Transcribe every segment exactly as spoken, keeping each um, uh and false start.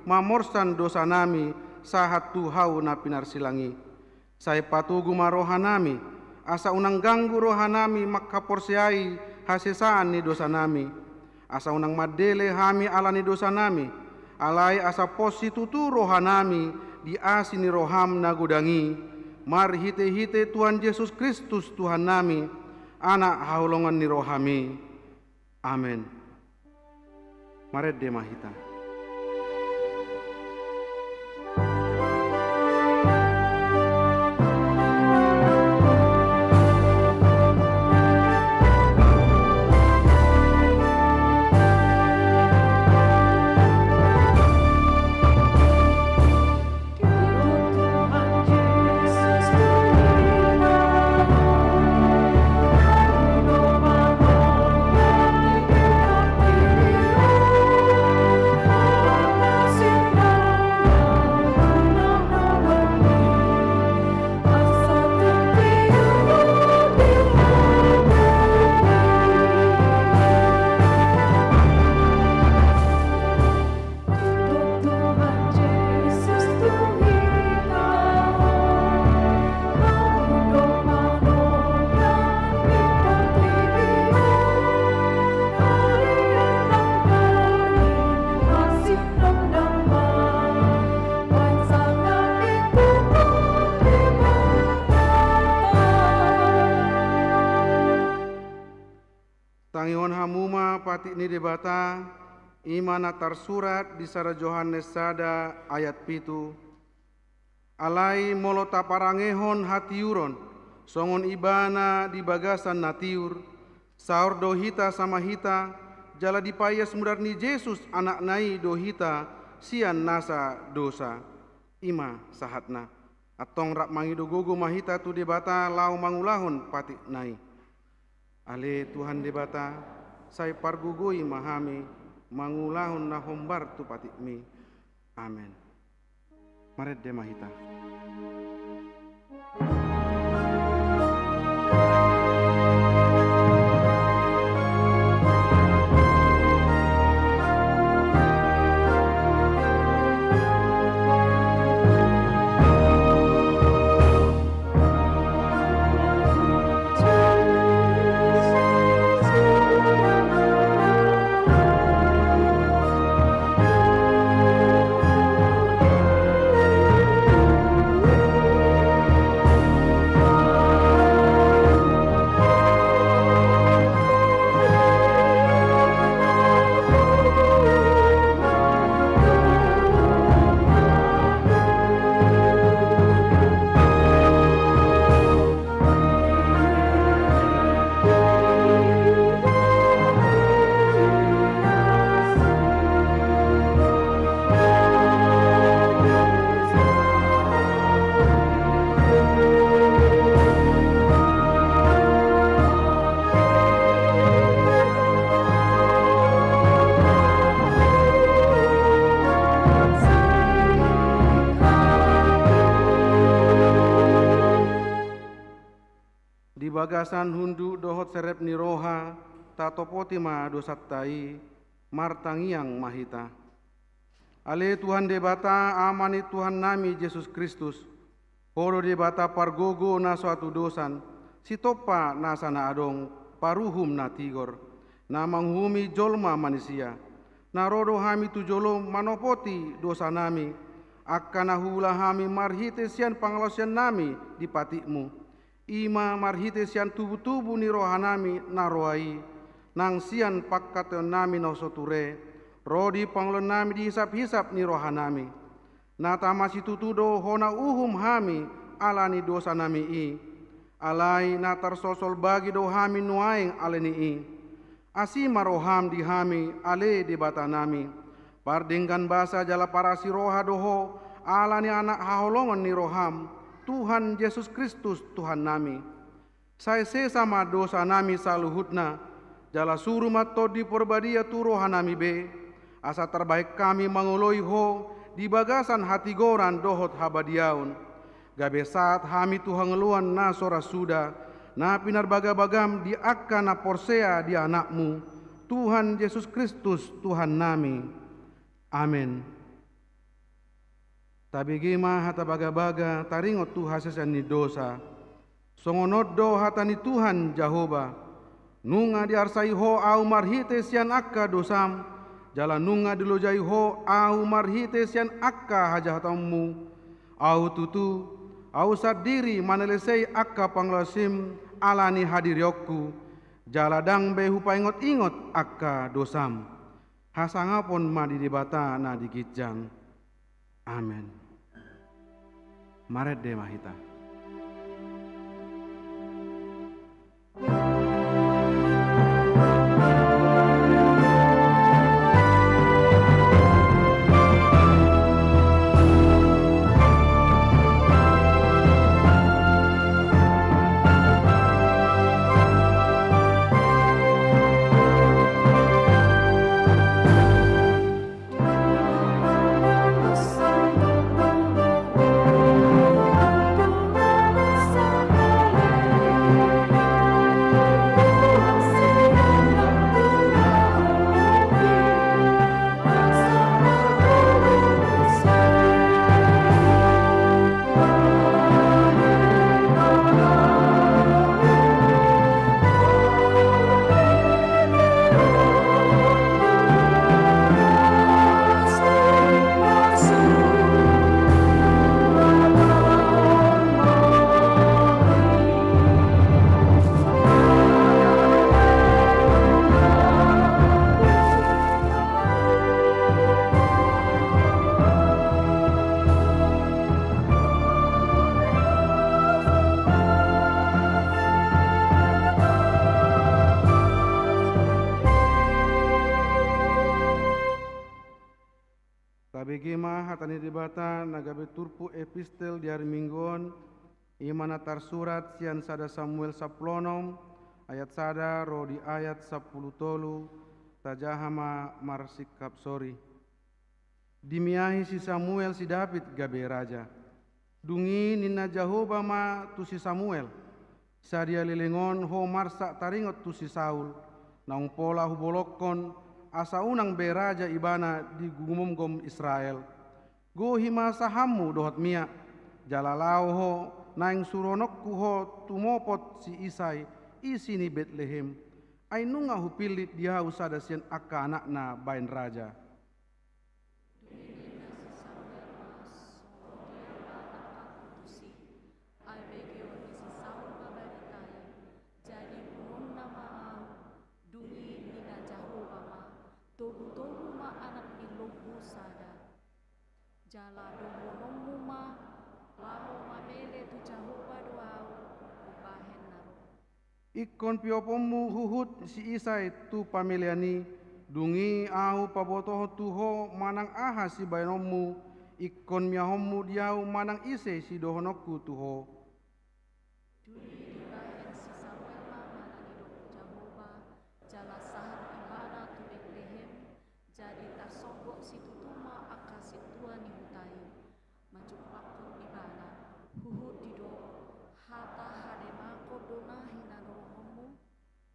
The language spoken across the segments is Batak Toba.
mamorsan dosanami sahat tu hau na pinarsilang i. Sai patogu ma rohanami, asa unang ganggu rohanami manghaporseai hasesaan ni dosanami. Asa unang mandele hami ala ni dosanami, alai asa pos situtu rohanami di asi ni roham na godang i, marhitehite Tuhan Jesus Kristus Tuhannami, Anak haholongan ni rohami. Amen. Marende ma hita. Tangihon hamu ma patik ni Debata, i ma na tarsurat di sada Johannes sada ayat pitu. Alai molo taparangehon hatiuron, songon Ibana di bagasan na tiur, saor do hita sama hita, jala dipaias mudar ni Jesus Anakna i do hita sian nasa dosa. I ma sahatna. Antong rap mangido gogo ma hita tu Debata laho mangulahon patikna i. Ale Tuhan Debata, sai pargogoi ma hami mangulahon na hombar tu patikmi. Amen. Marende ma hita. Di bagasan hunduk dohot serep ni roha, tatopoti ma dosanta i, martangiang ma hita. Ale Tuhan Debata, Ama ni Tuhannami Jesus Kristus, Ho do Debata pargogo na so hatudosan, sitompa nasa na adong, paruhum na tigor, na manguhumi jolma manisia. Na ro do hami tu jolom manopoti dosanami, angka na huula hami marhite sian pangalaosiannami di patikmu. I ma marhite sian tubutubu ni rohanami na roa i, nang sian pangkataionnami na so ture, ro di pangoluonnami di hisaphisap ni rohanami. Na tama situtu do hona uhum hami ala ni dosanami i. Alai na tarsolsol bagi do hami nuaeng ala ni i. Asi ma roham di hami, ale Debatanami. Pardenggan basa jala parasi roha do Ho, ala ni Anak haholongon ni roham, Tuhan Jesus Kristus, Tuhannami. Sai sesa ma dosanami saluhutna, jala suru ma Tondi Porbadia tu rohanami be, asa tarbahen hami mangoloi Ho di bagasan hatigoran dohot habadiaon. Gabe sahat hami tu hangoluan na so ra suda, na pinarbagabagam di angka na porsea di Anakmu, Tuhan Jesus Kristus, Tuhannami. Amen. Tabege ma hata bagabaga taringot tu hasesean ni dosa. Songon on do hata ni Tuhan Jahowa: Nunga diarsai ho Ahu marhite sian angka dosam, jala nunga dilojai ho Ahu marhite sian angka hajahatonmu. Ahu tutu, Ahu sandiri manalesei angka pangalaosim ala ni hadirionku, jala ndang be hupaingot-ingot angka dosam. Hasangapon ma di Debata na di ginjang. Amen. Marende ma hita. Tabege ma hata ni Debata na gabe turpuk epistel di ari Minggu on, i ma na tarsurat sian sada Samuel sampulu onom ayat sada ro di ayat sampulu tolu. Tajaha ma marsingkap sori. Dimiahi si Samuel si David gabe raja. Dung i ninna Jahowa ma tu si Samuel: Sadia leleng on ho marsak taringot tu si Saul, naung pola hubolongkon, asa unang be raja ibana di gumomgom Israel. Gohi ma sahammu dohot miak, jala laho ho, naeng suruononku ho tumopot si Isai, isi ni Betlehem. Ai nunga hupillit di ahu sada sian angka anakna baen raja. Dung i ninna si Samuel ma: Songon dia ma nangkaku tusi? Ai begeon ni si Saul ma barita i, jadi bunuonna ma ahu. Dung i ninna Jahowa ma: Togutogu ma anak ni lombu sada. Jala dohononmu ma: Laho mamele tu Jahowa do ahu umbahen na ro. Ingkon pioponmu huhut si Isai tu pamelean i, dung i ahu pabotohon tu ho manang aha sibaenonmu, ingkon miahonmu di ahu manang ise sidohononku tu ho. Dung i dibahen si Samuel ma hata ni dok Jahowa, jala sahat ibana tu Betlehem. Jadi tarsonggot situtu ma angka sintua ni huta i, manjumpangkon ibana, huhut didok: Hata hadaemahon do na hinanorohonmu?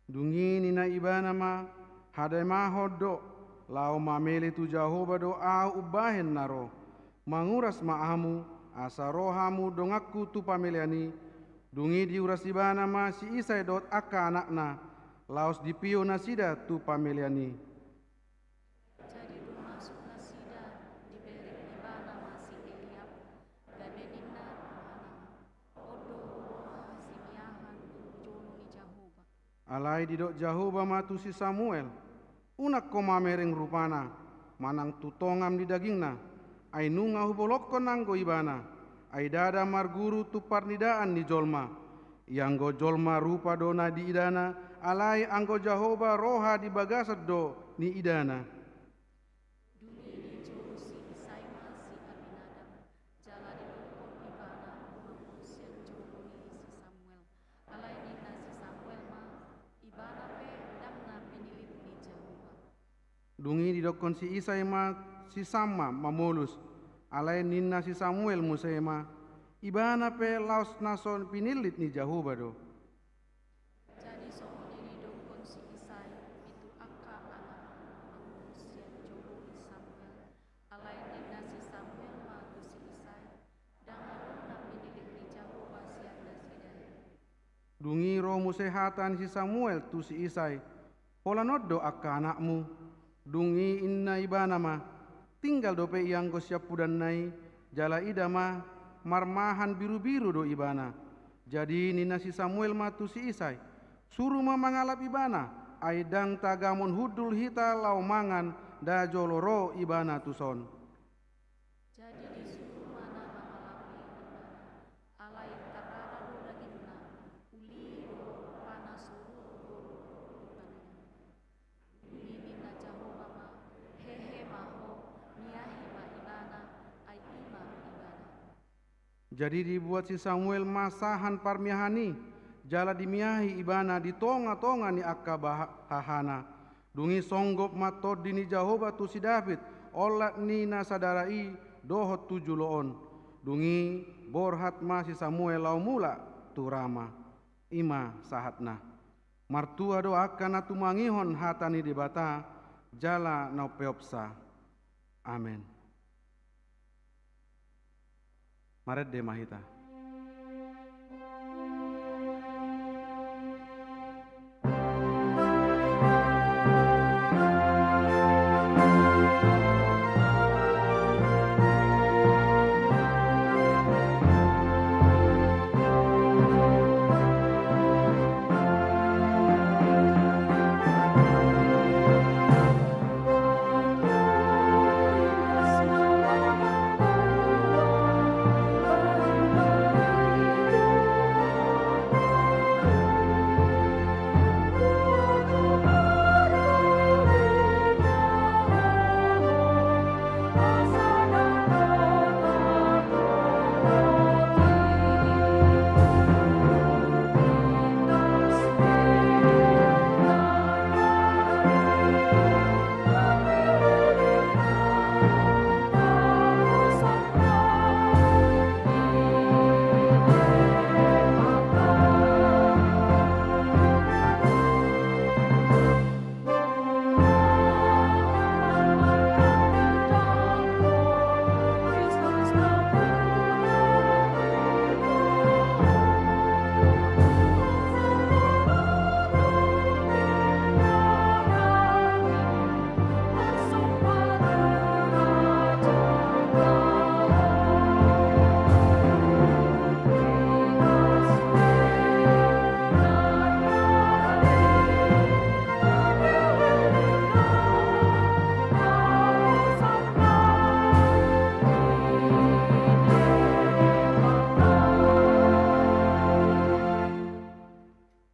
Dung i ninna ibana ma: Hadaemahon do, laho mamele tu Jahowa do ahu umbahen na ro. Manguras ma hamu, asa ro hamu donganku tu pamelean i. Dung i diuras ibana ma si Isai dohot angka anakna, laos dipio nasida tu pamelean i. Jadi dung masuk nasida, dibereng ibana ma si Eliab, gabe ninna: Manang on do huboan hasimiahan tu jolo ni Jahowa. Alai didok Jahowa ma tu si Samuel: Unang ho mamereng rupana, manang tu tongam ni dagingna, ai nunga hubolongkon anggo ibana. Ai ndada marguru tu parnidaan ni jolma. Ianggo jolma rupa do na diidana, alai anggo Jahowa roha di bagasan do niidana. Dung i dijou si Isai ma si Abinadab, jala didokkon ibana: Mulus sian jolo ni si Samuel. Alai ninna si Samuel ma: Ibana pe ndang na pinillit ni Jahowa. Dung i didokkon si Isai ma si Samma mamolus. Alai ninna si Samuel muse ma: Ibana pe laos na so pinillit ni Jahowa do. Jadi songon i didokkon si Isai, pitu angka anak mangolu sian jolo ni Samuel. Alai ninna si Samuel ma tu si Isai: Dung i ro muse hata ni si Samuel tu si Isai: Holan on do angka anakmu? Dung i ninna ibana ma: Tinggal dope ianggo siampudanna i, jala ida ma, marmahan birubiru do ibana. Jadi ninna si Samuel ma tu si Isai: Suru ma mangalap ibana, ai ndang tagamon hundul hita laho mangan, nda jolo ro ibana tuson. Jadi disuru ma na mangalapi ibana, alai tarrara do dagingna, uli do panasurut ibana. Dung i ninna Jahowa ma: Hehe ma ho, miahi ma ibana, ai i ma ibana. Jadi dibuat si Samuel ma sahan parmiahan i, jala dimiahi ibana di tongatonga ni angka baha-, hahana. Dung i songgop ma tondi ni Jahowa tu si David, olat ni na sadara i, dohot tu jolo on. Dung i borhat ma si Samuel laho mulak tu Rama. I ma sahatna. Martua do angka na tumangihon hata ni Debata, jala na umpeopsa. Amen. Marende ma hita.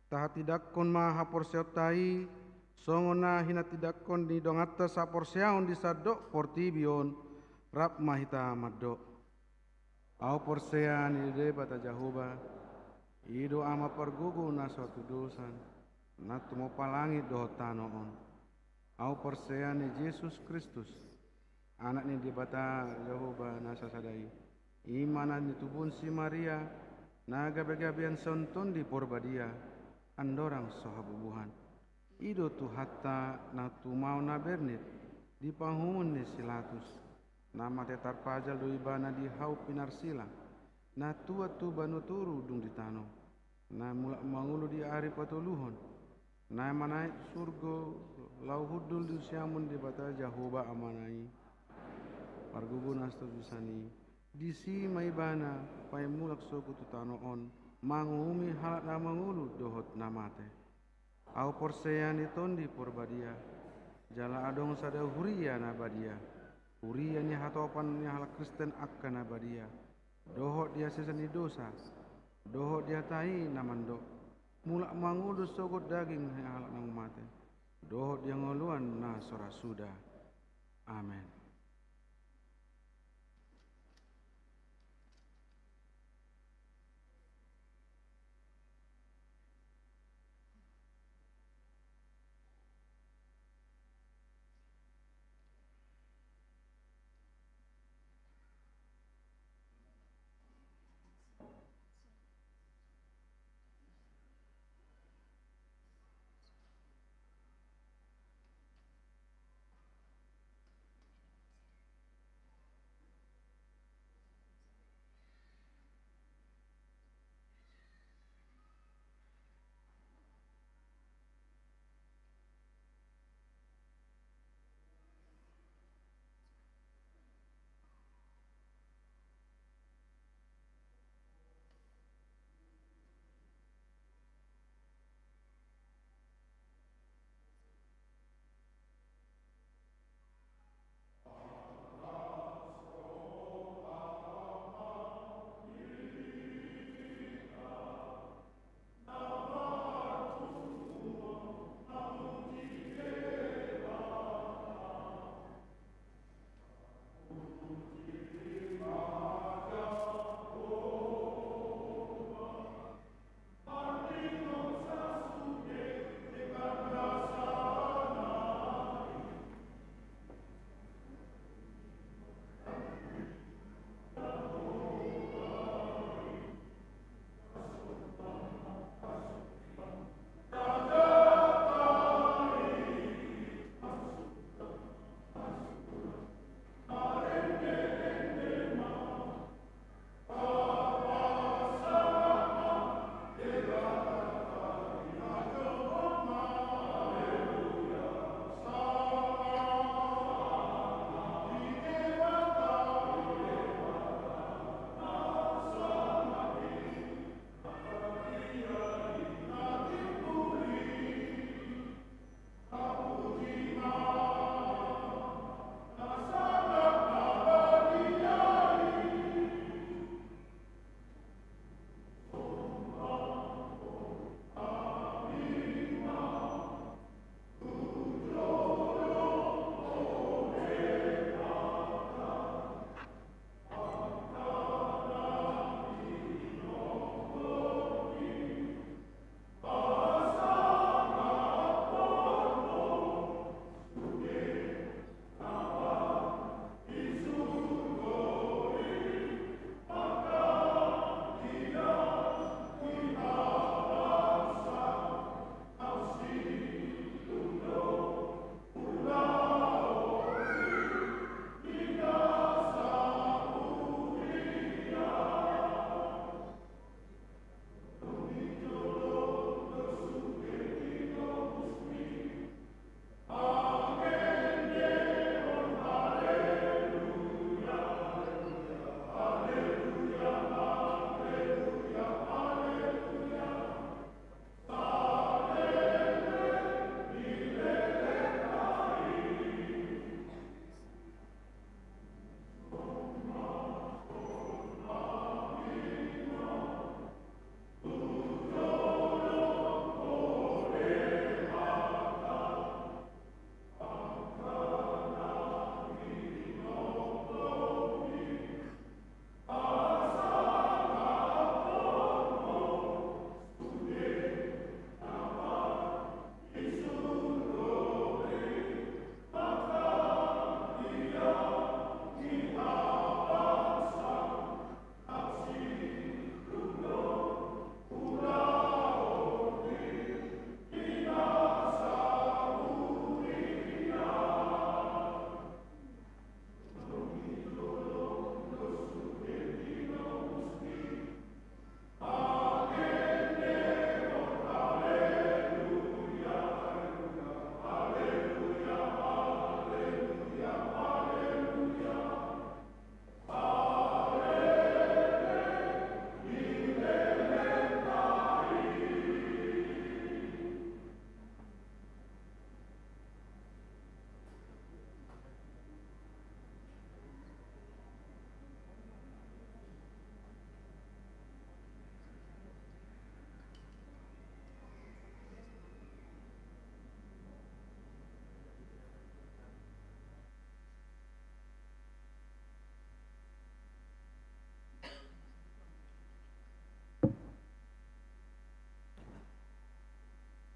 Tahatindangkon ma haporseaonta i, songon na hinatindangkon ni donganta saporseaon di sandok portibi on. Rap ma hita mandok. Ahu porsea ni Debata Jahowa, i do Ama pargogo na so hatudosan, na tumompa langit dohot tano on. Ahu porsea ni Jesus Kristus, Anak ni Debata Jahowa na sasada i, i ma na nitubuhon si Maria, na gabegabean sian Tondi Porbadia, andorang so habubuhan. I do Tuhanta na tumaon na bernit di panguhumon ni si Latus, na mate tarpajal do ibana di hau pinarsila, na tuat tu banua toru dung di tano, na mulak mangolu di ari patoluhon, na manaek tu surgo laho hundul di siamun Debata Jahowa Amana i. Margogo na satudosan i, disi ma ibana paimulak sogot tu tano on, manguhumi halak na mangolu dohot na mate. Ahu porsea ni Tondi Porbadia, jala adong sada huria na badia, huria ni hatopan ni halak Kristen angka na badia, dohot di hasesaan ni dosa, dohot di hata i na mandok, mulak mangolu sogot daging ni halak naung mate, dohot di hangoluan na so ra suda. Amen.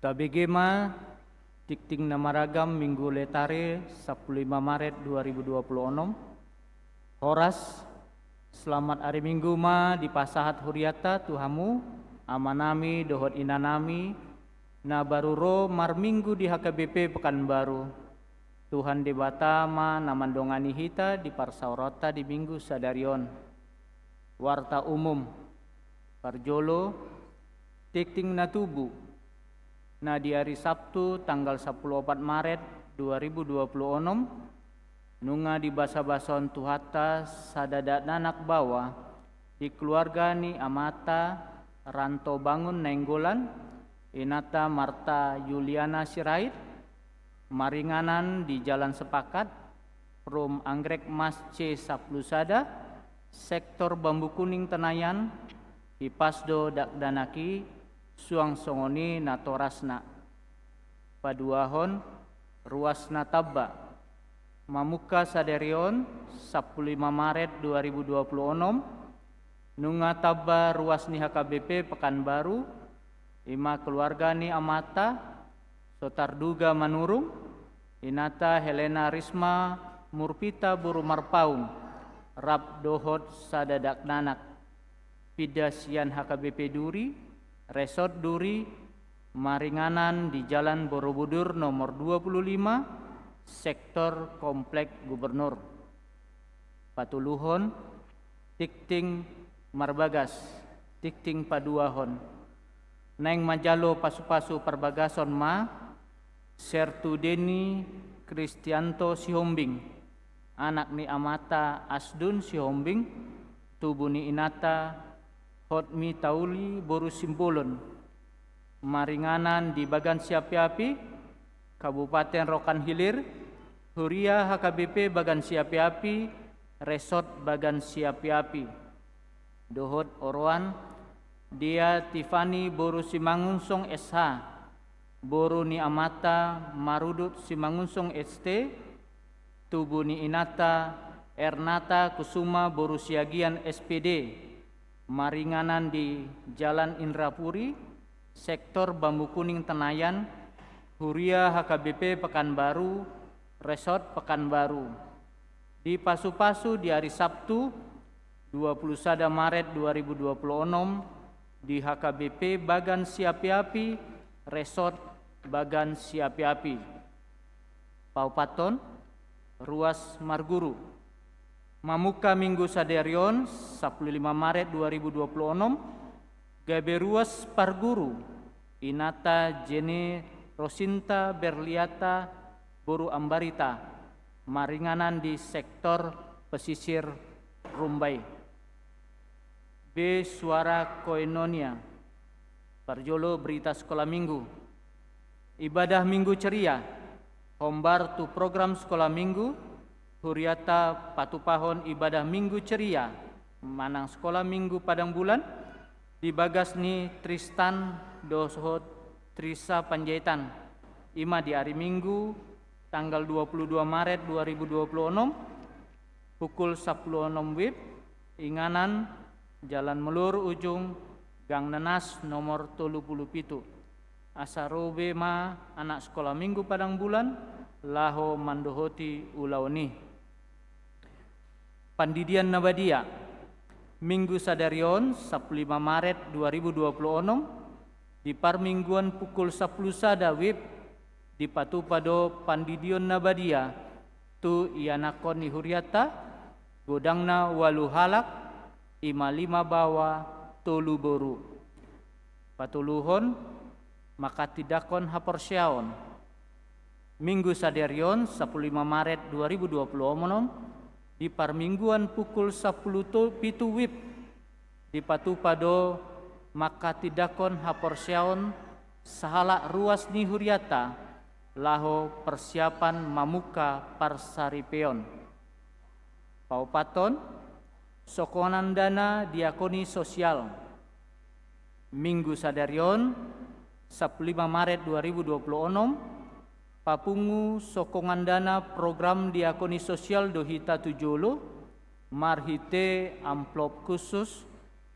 Tabege ma tingting na maragam Minggu Letare, sampulu lima Maret dua ribu dua puluh onom. Horas, selamat ari Minggu ma dipasahat hurianta tu hamu, amanami dohot inanami, na baru ro marminggu di H K B P Pekanbaru. Tuhan Debata ma na mandongani hita di parsaoranta di Minggu sadari on. Warta umum. Parjolo, tingting na tubu, na di ari Sabtu tanggal sampulu opat Maret dua ribu dua puluh onom, nunga dibasabasahon Tuhanta sada dakdanak baoa di keluarga ni amanta Ranto Bangun Nainggolan, inanta Marta Yuliana Sirait, maringanan di Jalan Sepakat, Rum Anggrek Mas C sampulu sada, sektor Bambu Kuning Tenayan. Hipas do dakdanak i, suang songon i natorasna. Paduahon, ruas na tamba. Mamungka sadari on, sampulu lima Maret dua ribu dua puluh onom, nunga tamba ruas ni H K B P Pekanbaru, i ma keluarga ni amanta, so tarduga Manurung, inanta Helena Risma Murpita boru Marpaung, rap dohot sada dakdanak. Pinda sian H K B P Duri, Resort Duri, maringanan di Jalan Borobudur nomor dua puluh lima, sektor Komplek Gubernur. Patoluhon, tingting marbagas, tingting paduahon. Naeng manjalo pasupasu parbagason ma Sertu Deni Kristianto Sihombing, anak ni amanta Asdun Sihombing, tubu ni inanta Hotmi Tauli boru Simbolon, maringanan di Bagan Siapi-api, Kabupaten Rokan Hilir, Huria H K B P Bagan Siapi-api, Resort Bagan Siapi-api. Dohot oroan, Dia Tifani boru Simangunsong S H, boru ni amanta Marudut Simangunsong S T, tubu ni inanta Ernata Kusuma boru Siagian S P D, maringanan di Jalan Indrapuri, sektor Bambu Kuning Tenayan, Huria H K B P Pekanbaru, Resort Pekanbaru. Dipasupasu di ari Sabtu, dua puluh sada Maret dua ribu dua puluh onom, di H K B P Bagan Siapi-api, Resort Bagan Siapi-api. Paopathon, ruas marguru. Mamungka Minggu sadari on, sampulu lima Maret dua ribu dua puluh onom, gabe ruas parguru, inanta Jene Rosinta Berliata boru Ambarita, maringanan di sektor pesisir Rumbai. B Suara Koinonia. Parjolo berita sekolah minggu. Ibadah Minggu ceria. Hombar tu program sekolah minggu, hurianta patupahon ibadah Minggu ceria manang sekolah minggu Padang Bulan di bagas ni Tristan dohot Trisa Panjaitan. I ma di ari Minggu tanggal dua puluh dua Maret dua ribu dua puluh onom, pukul sampulu onom wib, inganan Jalan Melur Ujung, Gang Nanas nomor tolu pulu pitu. Asa ro be ma anak sekolah minggu Padang Bulan laho mandohoti ulaon i. Pandidion na badia. Minggu sadari on, sampulu lima Maret dua ribu dua puluh onom, di parmingguan pukul sampulu sada wib, dipatupa do pandidion na badia tu ianakhon ni hurianta, godangna ualu halak, i ma lima baoa, tolu boru. Patoluhon, manghatindanghon haporseaon. Minggu sadari on, sampulu lima Maret dua ribu dua puluh onom, di parmingguan pukul sampulu to-, pitu wib, dipatupa do manghatindanghon haporseaon sahalak ruas ni hurianta laho persiapan mamungka parsaripeon. Paopathon, sokongan dana diakoni sosial. Minggu sadari on, sampulu lima Maret dua ribu dua puluh onom, papungu sokongan dana program diakoni sosial do hita tu jolo, marhite amplop khusus,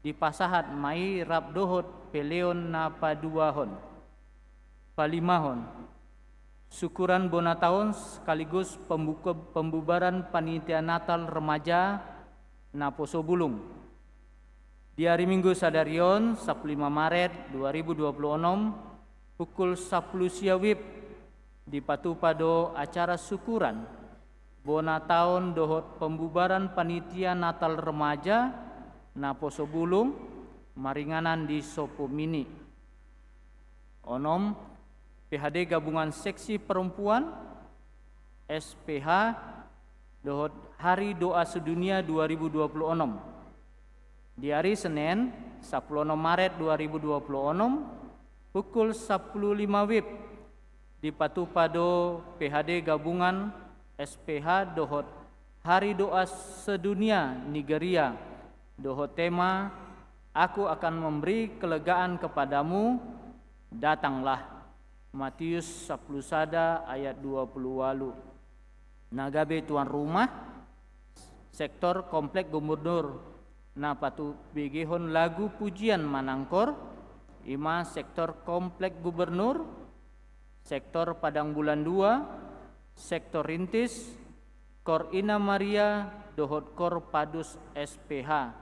dipasahat ma i rap dohot peleon na paduahon. Palimahon, syukuran bona taon sekaligus pembuka, pembubaran panitia Natal remaja Naposo Bulung. Di ari Minggu sadari on, sampulu lima Maret dua ribu dua puluh onom, pukul sampulu sia wib, dipatupa do acara syukuran bona taon dohot pembubaran panitia Natal remaja Naposo Bulung maringanan di Sopo Mini. Onom, P H D gabungan seksi perempuan, S P H, dohot Hari Doa Sedunia dua ribu dua puluh onom. Di ari Senen, sampulu onom Maret dua ribu dua puluh onom, pukul sampulu lima wib, dipatupa do P H D gabungan S P H dohot Hari Doa Sedunia Nigeria, dohot tema, "Aku akan memberi kelegaan kepadamu, datanglah." Matius sampulu sada ayat dua puluh ualu. Na gabe tuan rumah, sektor Komplek Gubernur, na patubegehon lagu pujian manang kor, i ma sektor Komplek Gubernur, sektor Padang Bulan Dua, sektor Rintis, Kor Ina Maria, dohot Kor Padus S P H.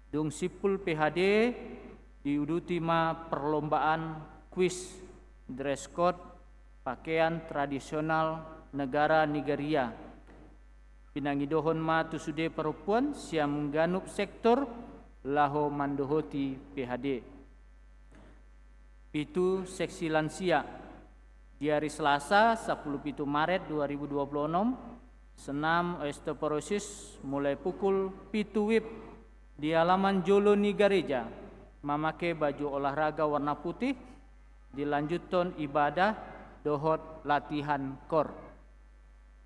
Dung simpul P H D, diuduti ma perlombaan kuis, dress code, pakean tradisional negara Nigeria. Pinangidohon ma tu sude parompuan sian ganup sektor laho mandohoti P H D. Pitu, seksi lansia. Di ari Selasa, sampulu pitu Maret dua ribu dua puluh onom, senam osteoporosis mulai pukul pitu wib di halaman jolo ni gareja, mamake baju olahraga warna putih, dilanjuthon ibadah dohot latihan kor.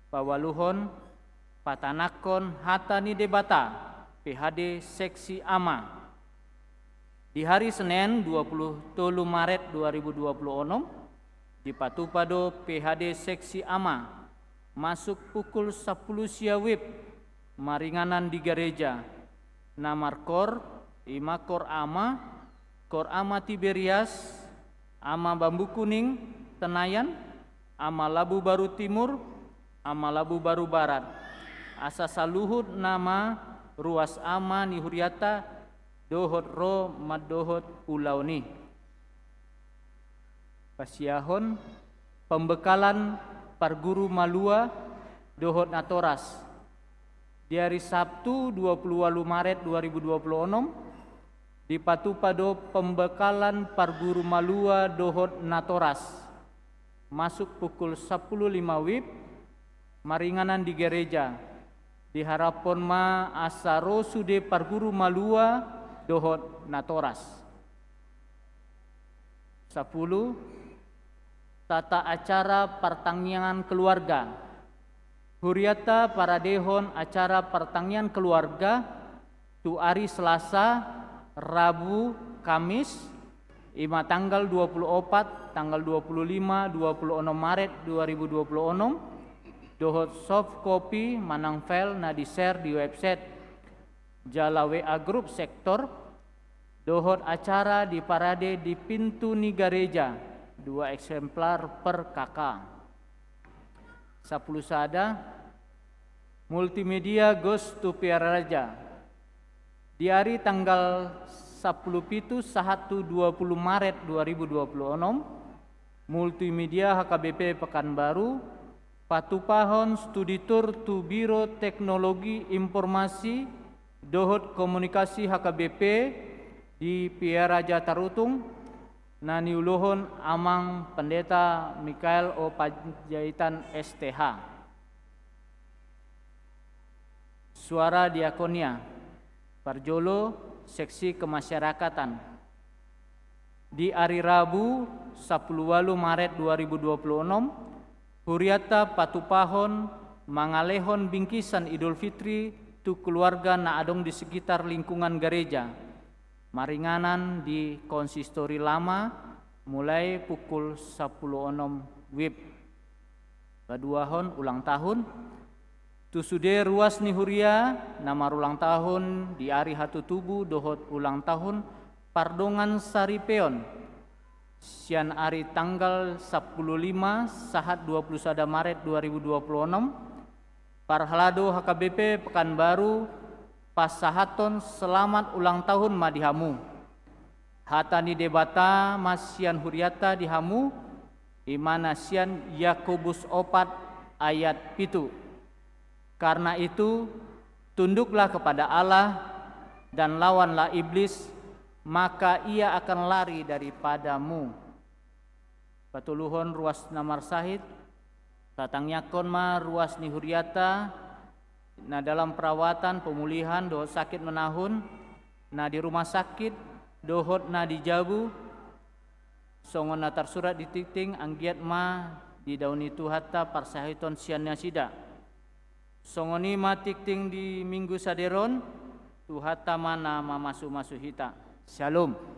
Paualuhon, patanakhon hata ni Debata, P H D seksi ama. Di hari Senen, dua puluh tolu Maret dua ribu dua puluh onom, dipatupa do P H D seksi ama, masuk pukul sampulu sia wib, maringanan di gareja. Na markor, i ma Kor Ama, Kor Ama Tiberias, Ama Bambu Kuning, Tenayan, Ama Labu Baru Timur, Ama Labu Baru Barat. Asa saluhut nama ruas ama ni huriata dohot ro mandohot ulaon i. Pasiahon pembekalan parguru malua dohot natoras. Di ari Sabtu, dua puluh ualu Maret dua ribu dua puluh onom, dipatupa do pembekalan parguru malua dohot natoras. Masuk pukul sampulu lima wib, maringanan di gareja. Diharaphon ma asa ro sude parguru malua dohot natoras. Sampulu, tata acara partangiangan keluarga. Huriata paradehon acara partangiangan keluarga tu ari Selasa, Rabu, Kamis, i ma tanggal dua puluh opat, tanggal dua puluh lima, dua puluh onom Maret dua ribu dua puluh onom, dohot soft copy manang file na di-share di website jala W A grup sektor, dohot acara diparade di pintu ni gareja, dua eksemplar per K K. Sampulu sada, multimedia Goes to Pearaja. Di ari tanggal sampulu pitu sahat tu dua puluh Maret dua ribu dua puluh onom, Multimedia H K B P Pekanbaru patupahon studi tour tu Biro Teknologi Informasi dohot Komunikasi H K B P di Pearaja Tarutung, na niulohon Amang Pendeta Mikael O Panjaitan S T H. Suara Diakonia, parjolo, seksi kemasyarakatan. Di ari Rabu, sampulu ualu Maret dua ribu dua puluh onom, huriata patupahon mangalehon bingkisan Idul Fitri tu keluarga na adong di sekitar lingkungan gareja, maringanan di konsistori lama, mulai pukul sampulu onom wib. Paduahon, ulang tahun. Tu sude ruas ni huria na marulang tahun di ari hatutubu dohot ulang tahun pardongan saripeon. Sian ari tanggal sampulu lima sahat dua pulu sada Maret dua ribu dua pulu onom, parhalado H K B P Pekanbaru pasahathon selamat ulang tahun ma di hamu. Hata ni Debata ma sian hurianta di hamu, i ma na sian Yakobus opat ayat pitu. Karena itu, tunduklah kepada Allah dan lawanlah iblis, maka ia akan lari daripadamu. Patoluhon ruas na marsahit, tatangiangkon ma ruas ni hurianta, na dalam perawatan, pemulihan, dohot sakit menahun, na di rumah sakit, dohot na di jabu, songon na tarsurat di tingting, anggiat ma didaoni Tuhanta parsahiton sian nasida. Songon i ma tingting di Minggu sadari on, Tuhanta ma na mamasumasu hita. Syalom.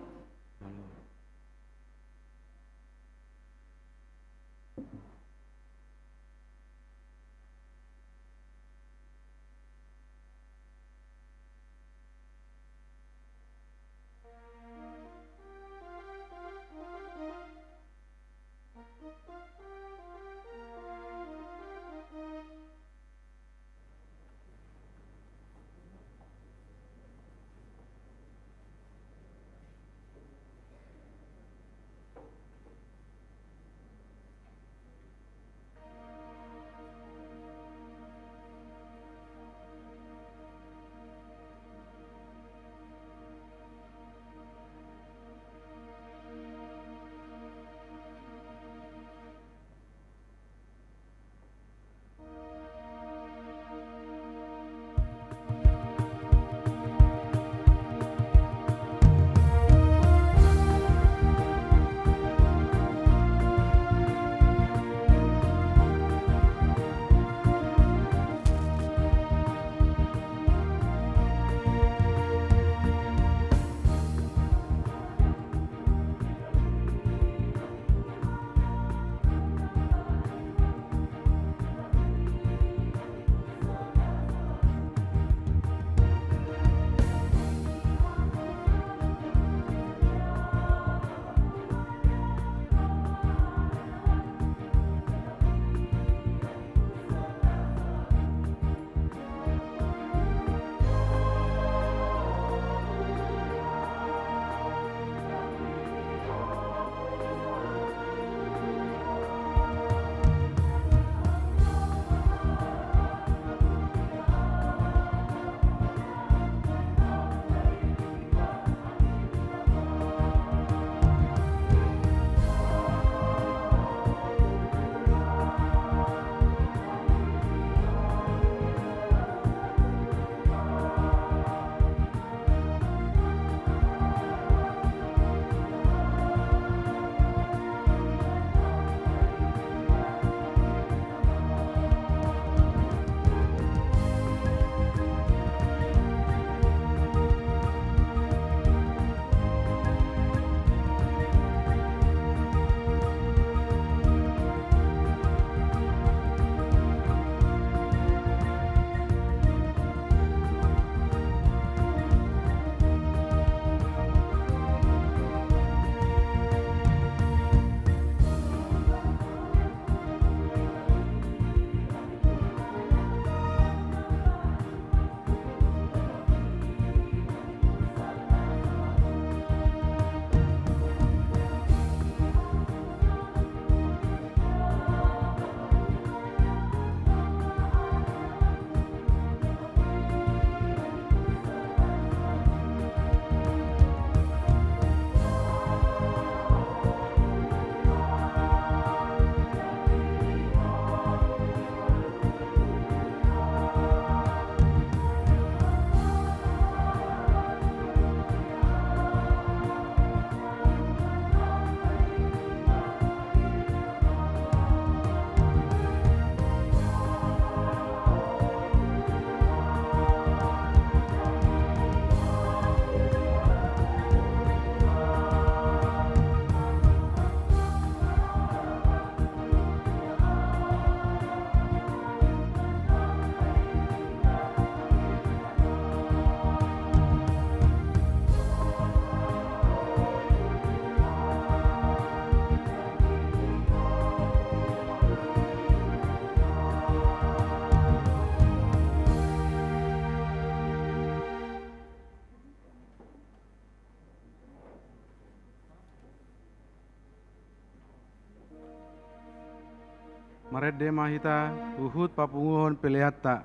Marende ma hita huhut papunguhon peleanta.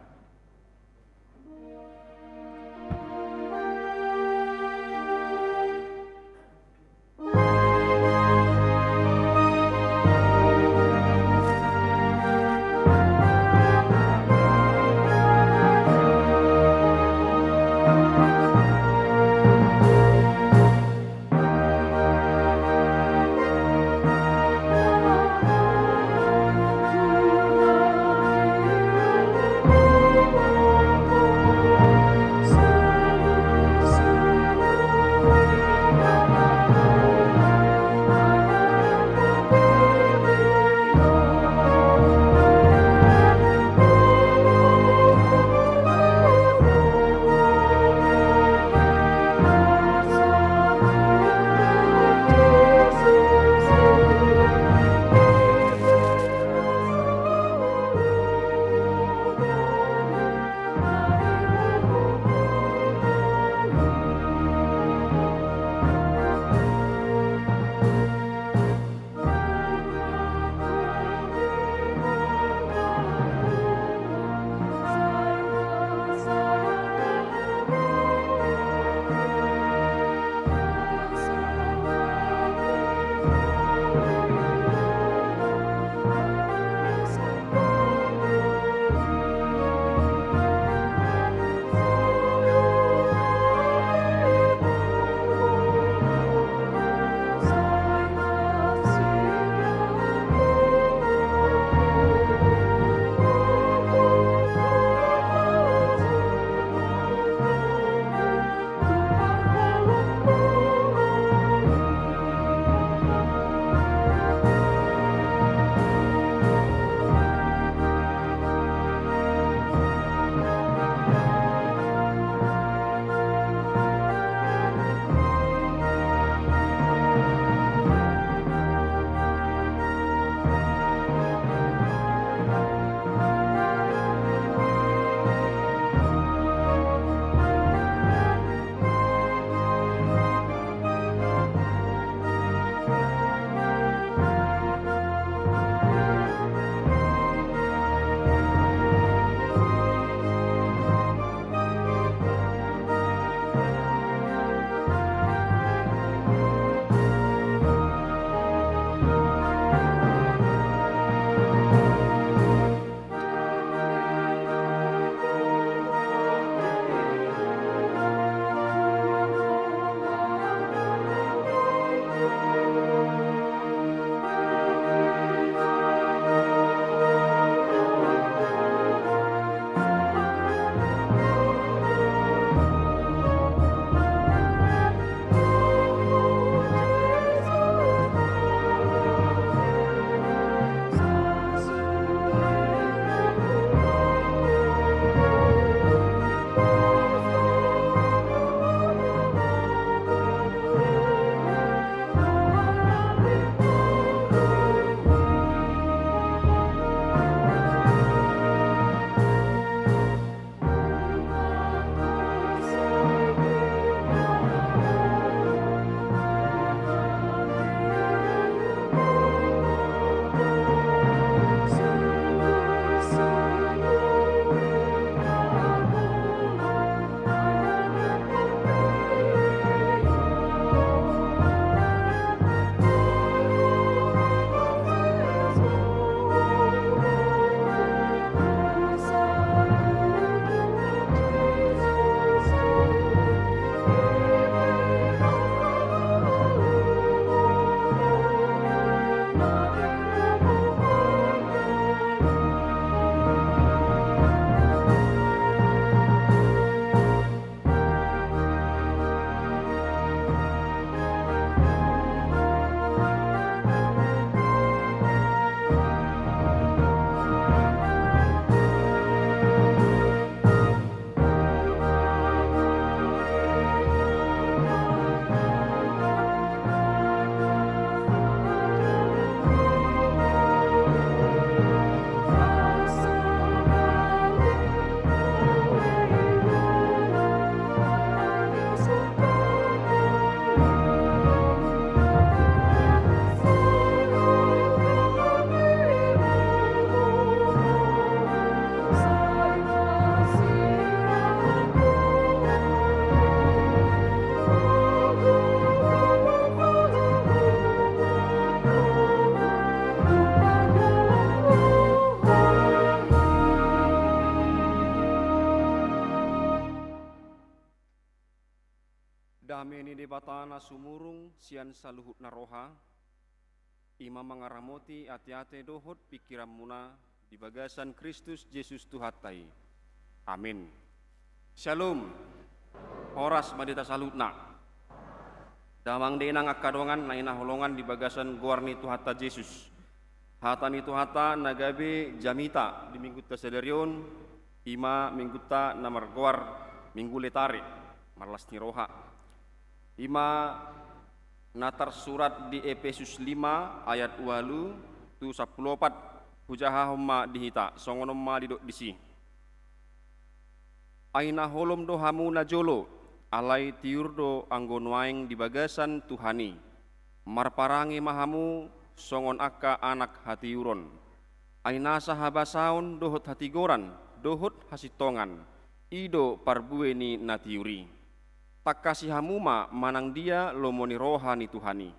Dame ni Debata na sumurung sian saluhutna roha, i ma mangaramoti ateate dohot pingkiranmuna di bagasan Kristus Jesus Tuhanta i. Amin. Syalom. Horas ma di hita saluhutna. Damang dainang angka dongan na hinaholongan di bagasan goar ni Tuhanta Jesus. Hata ni Tuhanta na gabe jamita di minggunta sadari on, i ma minggunta na margoar Minggu Letare, marlas ni roha. I ma na tarsurat di Epesus lima ayat ualu tu sampulu opat. Hujahahon ma di hita, songon on ma didok disi: Ai na holom do hamu najolo, alai tiur do anggo nuaeng di bagasan Tuhan i. Marparange ma hamu songon angka anak hatiuron. Ai nasa habasaon dohot hatigoran dohot hasintongan, i do parbue ni na tiur i. Tangkasi hamu ma manang dia lomo ni roha ni Tuhan i.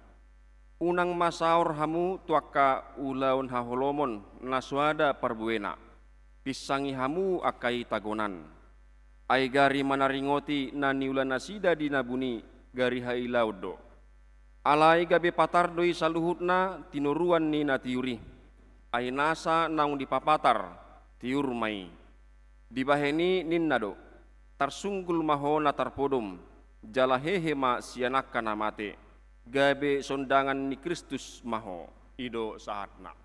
Unang ma saor hamu tu angka ulaon haholomon na so ada parbuena. Pinsangi hamu angka i tagonan. Ai gari manaringoti na niula nasida di na buni, gari hailaon do. Alai gabe patar do i saluhutna tinoruan ni na tiur i. Ai nasa naung dipapatar, tiur ma i. Dibahen i ninna do: Tarsunggul ma ho na tarpodom, jala hehe ma sian angka na mate, gabe sondangan ni Kristus ma ho. I do sahatna.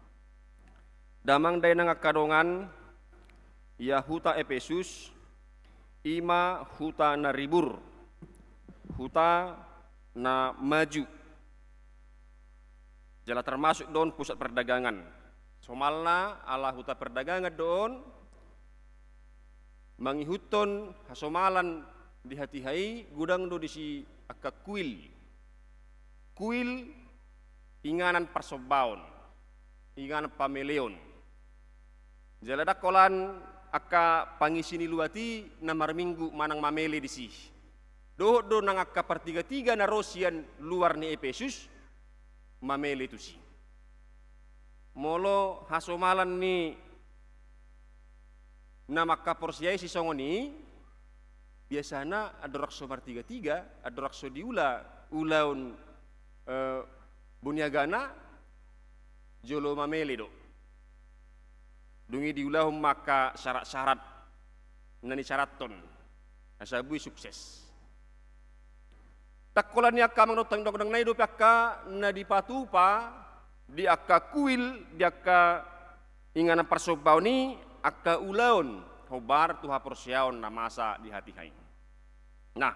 Damang dainang angka dongan, ia huta Epesus, i ma huta na ribur, huta na maju. Jala termasuk do on pusat perdagangan. Somalna ala huta perdagangan do on, mangihuthon hasomalan di hatiha i, godang do disi angka kuil. Kuil inganan parsombaon, inganan pameleon. Jala ndang holan angka pangisi ni luat i na marminggu manang mamele disi. Dohot do nang angka partigatiga na ro sian luar ni Epesus mamele tusi. Molo hasomalan ni na mangkaporseai sisongon i, biasana andorang so martigatiga, andorang so diula ulaon, eh, boniagana, jolo mamele do. Dung i diulahon ma angka syarat-syarat na nisarathon asa boi sukses. Ndang holan i angka amang dohot hamu, godang nai dope angka na dipatupa di angka kuil, di angka inganan parsombaon i, angka ulaon hombar tu haporseaon na masa di hatiha i. Nah,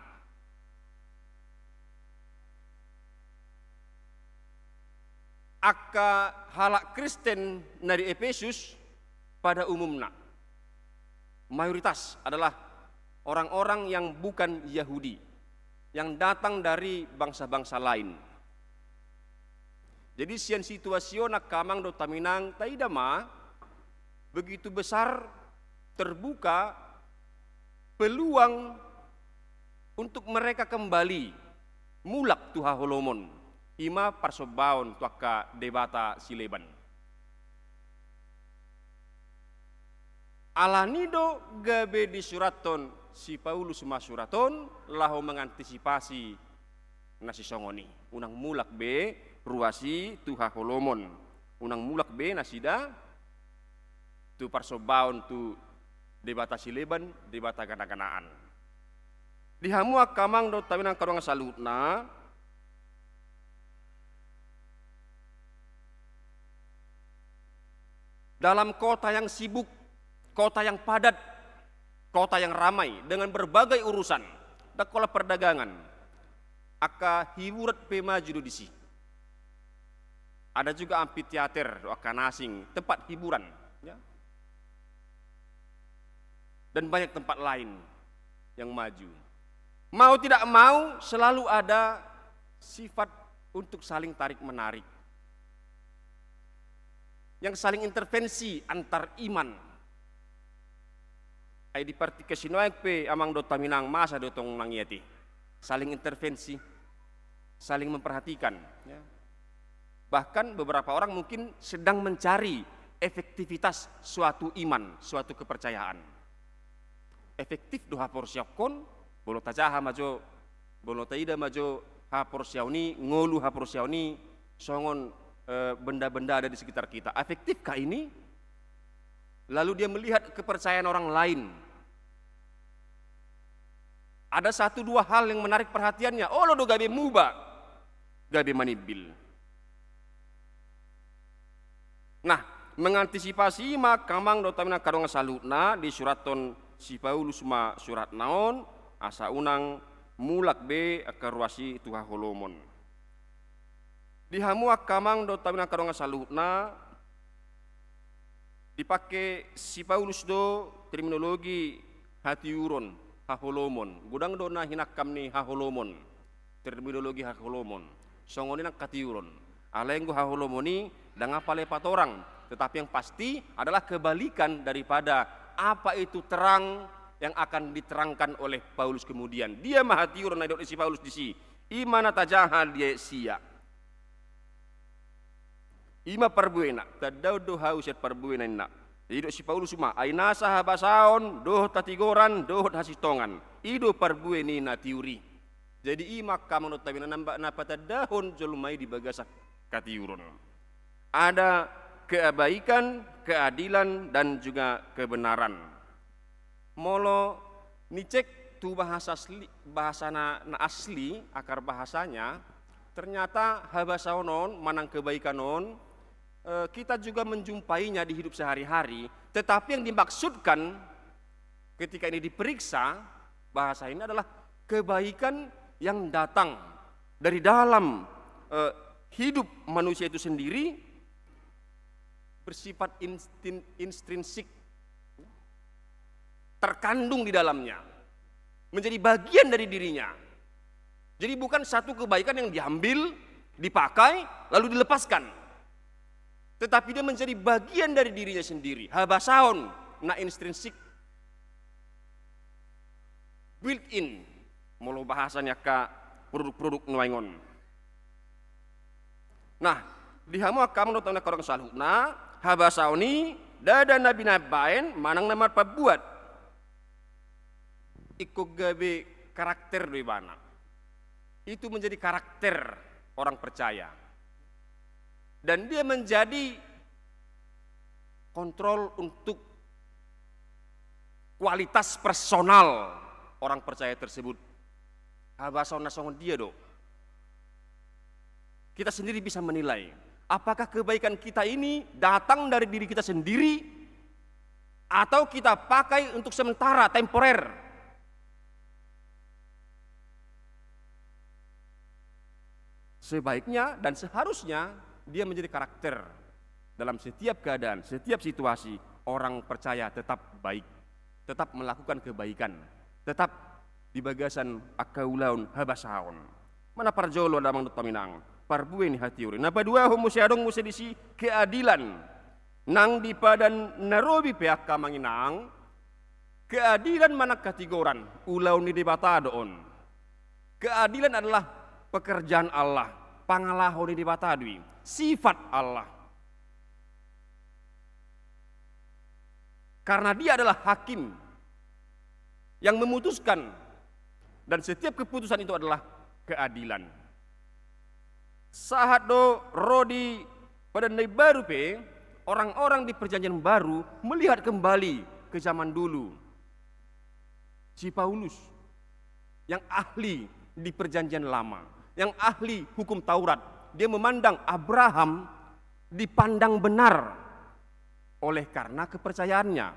angka halak Kristen na di Epesus pada umumna, mayoritas adalah orang-orang yang bukan Yahudi, yang datang dari bangsa-bangsa lain. Jadi, sian situasi on angka amang dohot hamu inang, taida ma begitu besar terbuka peluang untuk mereka kembali mulak tu haholomon, i ma parsombaon tu angka debata sileban. Alani do gabe disurathon si Paulus ma surat on laho mangantisipasi na sisongon i. Unang mulak be ruas i tu haholomon. Unang mulak be nasida tu parsombaon tu debata sileban, debata gana-ganaan. Di hamu angka amang dohot hamu inang angka dongan saluhutna, dalam kota yang sibuk, kota yang padat, kota yang ramai dengan berbagai urusan, ndang holan perdagangan, angka hiburan pe maju do disi. Ada juga amfiteater, angka na asing, tempat hiburan, ya. Dan banyak tempat lain yang maju. Mau tidak mau, selalu ada sifat untuk saling tarik-menarik, yang saling intervensi antar iman. Ai di partingkian sinuaeng pe, amang dohot hamu inang, masa do tong mangiati, saling intervensi, saling memperhatikan, ya. Bahkan beberapa orang mungkin sedang mencari efektivitas suatu iman, suatu kepercayaan. Efektif do haporseaonhon? Molo tajaha ma jo Molo taida ma jo haporseaon i, ngolu haporseaon i, songon, eh, benda-benda ada di sekitar kita. Efektifkah ini? Lalu dia melihat kepercayaan orang lain. Ada satu dua hal yang menarik perhatiannya. Olo do gabe muba, gabe manimbil. Nah, mengantisipasi i ma angka amang dohot hami na angka dongan saluhutna, disurathon si Paulus ma suratna on, asa unang mulak be angka ruas i tu haholomon. Di hamu angka amang dohot hami na angka dongan saluhutna, dipake si Paulus do terminologi hatiuron, haholomon. Godang do na hinangkam ni haholomon, terminologi haholomon. Songon i nang hatiuron. Alai anggo haholomon i ndang apala i patorang, tetapi yang pasti adalah kebalikan daripada apa itu terang yang akan diterangkan oleh Paulus kemudian. Dia ma hatiuron na didok ni si Paulus disi. I ma na tajaha di ayat sia. I ma parbuena, tandaon do hau sian parbuena inna. Didok si Paulus ma, ai nasa habasaon, dohot hatigoran, dohot hasintongan. I do parbue ni na tiur i. Jadi i ma angka amang dohot hami na, na patandahon jolma i di bagasan hatiuron. Ada kebaikan, keadilan, dan juga kebenaran. Molo dicek tu bahasa asli, bahasa na, na asli, akar bahasanya, ternyata habasaon on, manang kebaikan on, eh, kita juga menjumpainya di hidup sehari-hari, tetapi yang dimaksudkan ketika ini diperiksa, bahasa ini adalah kebaikan yang datang dari dalam, eh, hidup manusia itu sendiri, bersifat instin-, intrinsik, terkandung di dalamnya, menjadi bagian dari dirinya. Jadi bukan satu kebaikan yang diambil, dipakai, lalu dilepaskan. Tetapi dia menjadi bagian dari dirinya sendiri. Habasaon na intrinsik. Built in. Molo bahasa ni angka produk-produk nuaeng on. Nah, di hamu angka amang dohot hami na angka dongan saluhutna, habasaon i ndada na binaen-baen manang na marpambuat. Ingkon gabe karakter do ibana. Itu menjadi karakter orang percaya. Dan dia menjadi kontrol untuk kualitas personal orang percaya tersebut. Habasaon na songon dia do. Kita sendiri bisa menilai, apakah kebaikan kita ini datang dari diri kita sendiri atau kita pakai untuk sementara, temporer. Sebaiknya dan seharusnya dia menjadi karakter dalam setiap keadaan, setiap situasi, orang percaya tetap baik, tetap melakukan kebaikan, tetap di bagasan angka ulaon habasaon. Ima na parjolo, amang dohot hami inang, parbue ni hatiuron. Na paduahon muse, adong muse disi keadilan. Nang di Padan na Robi pe, angka amang inang, keadilan manang hatigoran, ulaon ni Debata do on. Keadilan adalah pekerjaan Allah, pangalaho ni Debata do i, sifat Allah. Karena Dia adalah hakim yang memutuskan, dan setiap keputusan itu adalah keadilan. Sahat do ro di Padan na Imbaru pe, orang-orang di Perjanjian Baru melihat kembali ke zaman dulu. Si Paulus yang ahli di Perjanjian Lama, yang ahli hukum Taurat, dia memandang Abraham dipandang benar oleh karena kepercayaannya.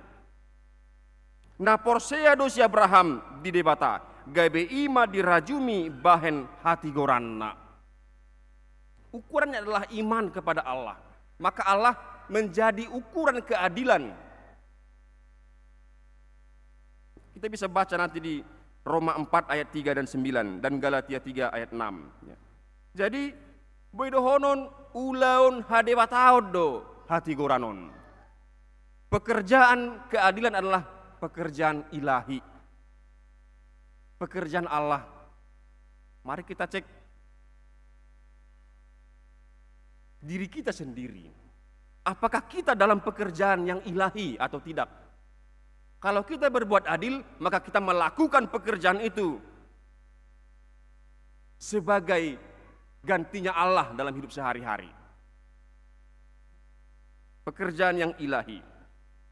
Na porsea do si Abraham di Debata, gabe i ma dirajumi bahen hatigoranna. Ukurannya adalah iman kepada Allah. Maka Allah menjadi ukuran keadilan. Kita bisa baca nanti di Roma empat ayat tiga dan sembilan dan Galatia tiga ayat enam. Ya. Jadi, boi dohonon ulaon hadebataon do hatigoran on. Pekerjaan keadilan adalah pekerjaan ilahi. Pekerjaan Allah. Mari kita cek diri kita sendiri. Apakah kita dalam pekerjaan yang ilahi atau tidak? Kalau kita berbuat adil, maka kita melakukan pekerjaan itu. sebagai gantinya Allah dalam hidup sehari-hari. Pekerjaan yang ilahi.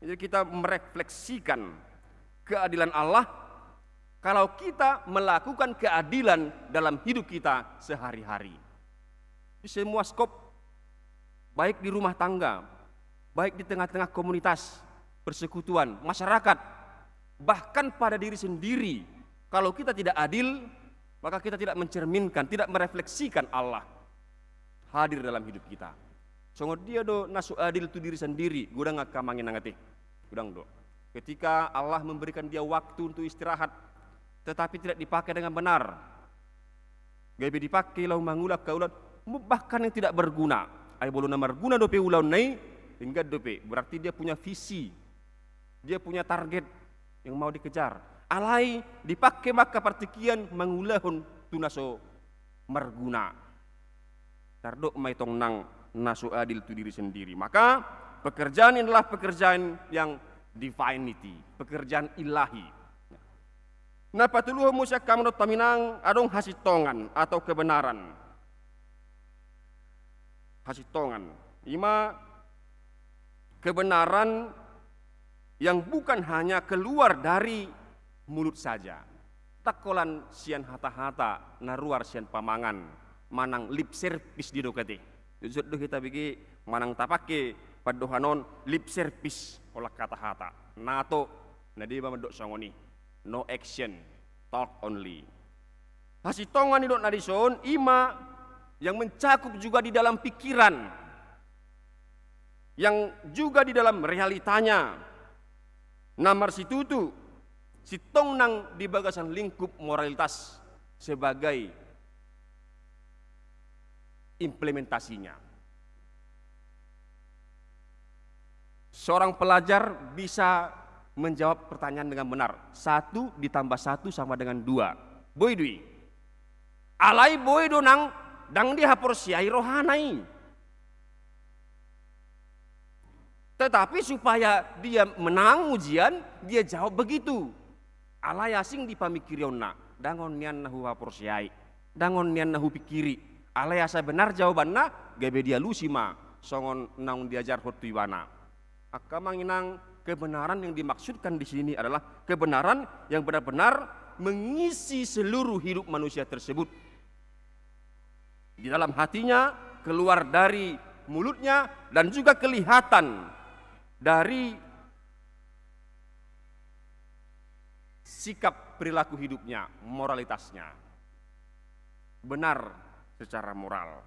Jadi kita merefleksikan keadilan Allah kalau kita melakukan keadilan dalam hidup kita sehari-hari. Di semua skop, baik di rumah tangga, baik di tengah-tengah komunitas, persekutuan, masyarakat, bahkan pada diri sendiri. Kalau kita tidak adil, maka kita tidak mencerminkan, tidak merefleksikan Allah hadir dalam hidup kita. Songon dia do na so adil tu diri sendiri, godang angka amang inang ate. Godang do. Ketika Allah memberikan dia waktu untuk istirahat, tetapi tidak dipakai dengan benar. Gabe dipakai laho mangula angka ulaon, bahkan yang tidak berguna. Ai molo na marguna dope ulaonna i, denggan dope. Berarti dia punya visi, dia punya target yang mau dikejar. Alai dipakai ma angka partingkian mangulahon tu na so marguna. Tardok ma i tong nang na so adil tu diri sendiri. Maka pekerjaan ini adalah pekerjaan yang divinity, pekerjaan ilahi. Na patoluhon muse angka amang dohot hamu inang, adong hasintongan atau kebenaran. Hasintongan. Ima kebenaran yang bukan hanya keluar dari mulut saja. Ndang holan sian hata-hata na ruar sian pamangan, manang lip service didok ate. Jujur do hita bege manang tapake pandohan on lip service, holan hata-hata. Nato, na deba mandok songon i. No action, talk only. Hasintongan didok na dison, ima yang mencakup juga di dalam pikiran, yang juga di dalam realitanya. Na marsitutu, sintong nang di bagasan lingkup moralitas sebagai implementasinya. Seorang pelajar bisa menjawab pertanyaan dengan benar. Satu ditambah satu sama dengan dua. Boi do i. Alai boi do nang ndang dihaporseai rohana i. Tetapi supaya dia menang ujian, dia jawab begitu. Alai asing di pamikirionna, ndang on nian na huhaporseai, ndang on nian na hupikiri. Alai asa benar jawabanna, gabe dialusi ma songon naung diajarhon tu ibana. Angka amang inang, kebenaran yang dimaksudkan di sini adalah kebenaran yang benar-benar mengisi seluruh hidup manusia tersebut. Di dalam hatinya, keluar dari mulutnya, dan juga kelihatan dari sikap perilaku hidupnya, moralitasnya. Benar secara moral.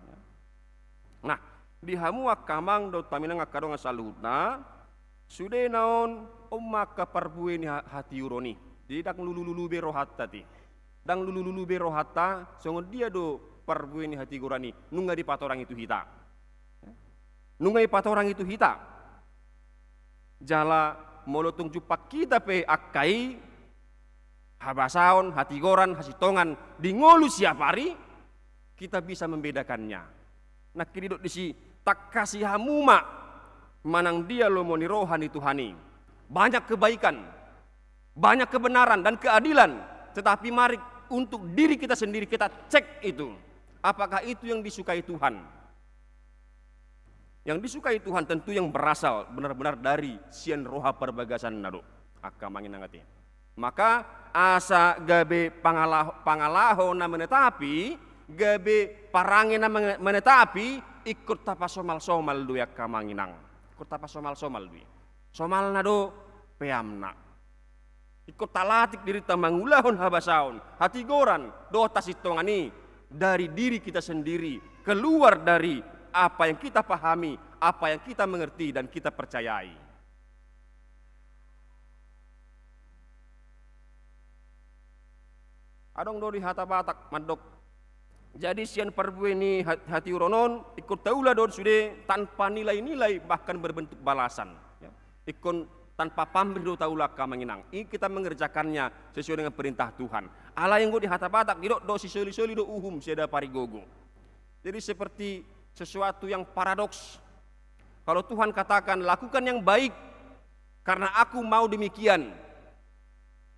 Nah, di hamu angka amang dohot hamu inang angka dongan saluhutna, sudena on, on ma angka parbue ni ha-, hatiuron i. Jadi ndang lulu-lulu be rohanta ate. Ndang lulu-lulu be rohanta, songon dia do parbue ni hatigoran i, nunga dipatorangi tu hita. Nunga dipatorangi tu hita. Jala molo tung jumpang hita pe angka i, habasaon, hatigoran, hasintongan, di ngolu siap ari, kita bisa membedakannya. Nangkin didok disi, tangkasi hamu ma manang dia lomo ni roha ni Tuhan i. Banyak kebaikan, banyak kebenaran dan keadilan, tetapi mari untuk diri kita sendiri kita cek itu. Apakah itu yang disukai Tuhan? Yang disukai Tuhan tentu yang berasal benar-benar dari sian roha parbagasanna do, angka amang inang ate. Maka asa gabe pangala-, pangalaho na menetapi, gabe parange na mene-, menetapi, ingkon tapasomal-somal do i angka amang inang. Ingkon tapasomal-somal do i. Somalna do peamna. Ingkon talatik dirinta mangulahon habasaon, hatigoran, dohot hasintongan i dari diri kita sendiri, keluar dari apa yang kita pahami, apa yang kita mengerti dan kita percayai. Adong do di hata Batak mandok, jadi sian parbue ni hat-, hatiuron on, ingkon taula do sude tanpa nilai-nilai, bahkan berbentuk balasan. Ya. Ingkon tanpa pamrih do taula angka amang inang. Ini kita mengerjakannya sesuai dengan perintah Tuhan. Alai anggo di hata Batak, didok do sisoli-soli do uhum, sada parigogo. Jadi seperti sesuatu yang paradoks. Kalau Tuhan katakan, "Lakukan yang baik, karena Aku mau demikian."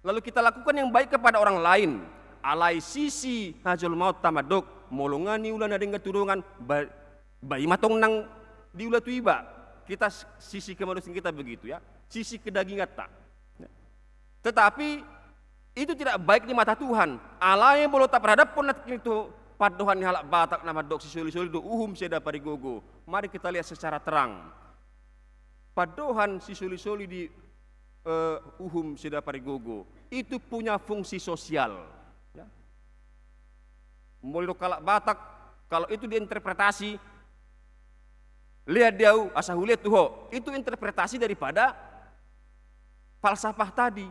Lalu kita lakukan yang baik kepada orang lain. Alai sisi hajolmaonta mandok, molo nga niula na denggan tu dongan, ba, ba i ma tong nang diula tu iba. Kita s-, sisi kemanusiaan kita begitu ya, sisi kedaginganta. Tetapi itu tidak baik di mata Tuhan. Alai molo taparadaphon nangkin tu pandohan ni halak Batak na mandok sisolisoli do uhum siada parigogo. Mari kita lihat secara terang. Pandohan sisolisoli di, eh, uhum siada parigogo itu punya fungsi sosial. Ya. Molo didok halak Batak, kalau itu diinterpretasi, lihat dia, asa hulihat tu ho, itu interpretasi daripada falsafah tadi.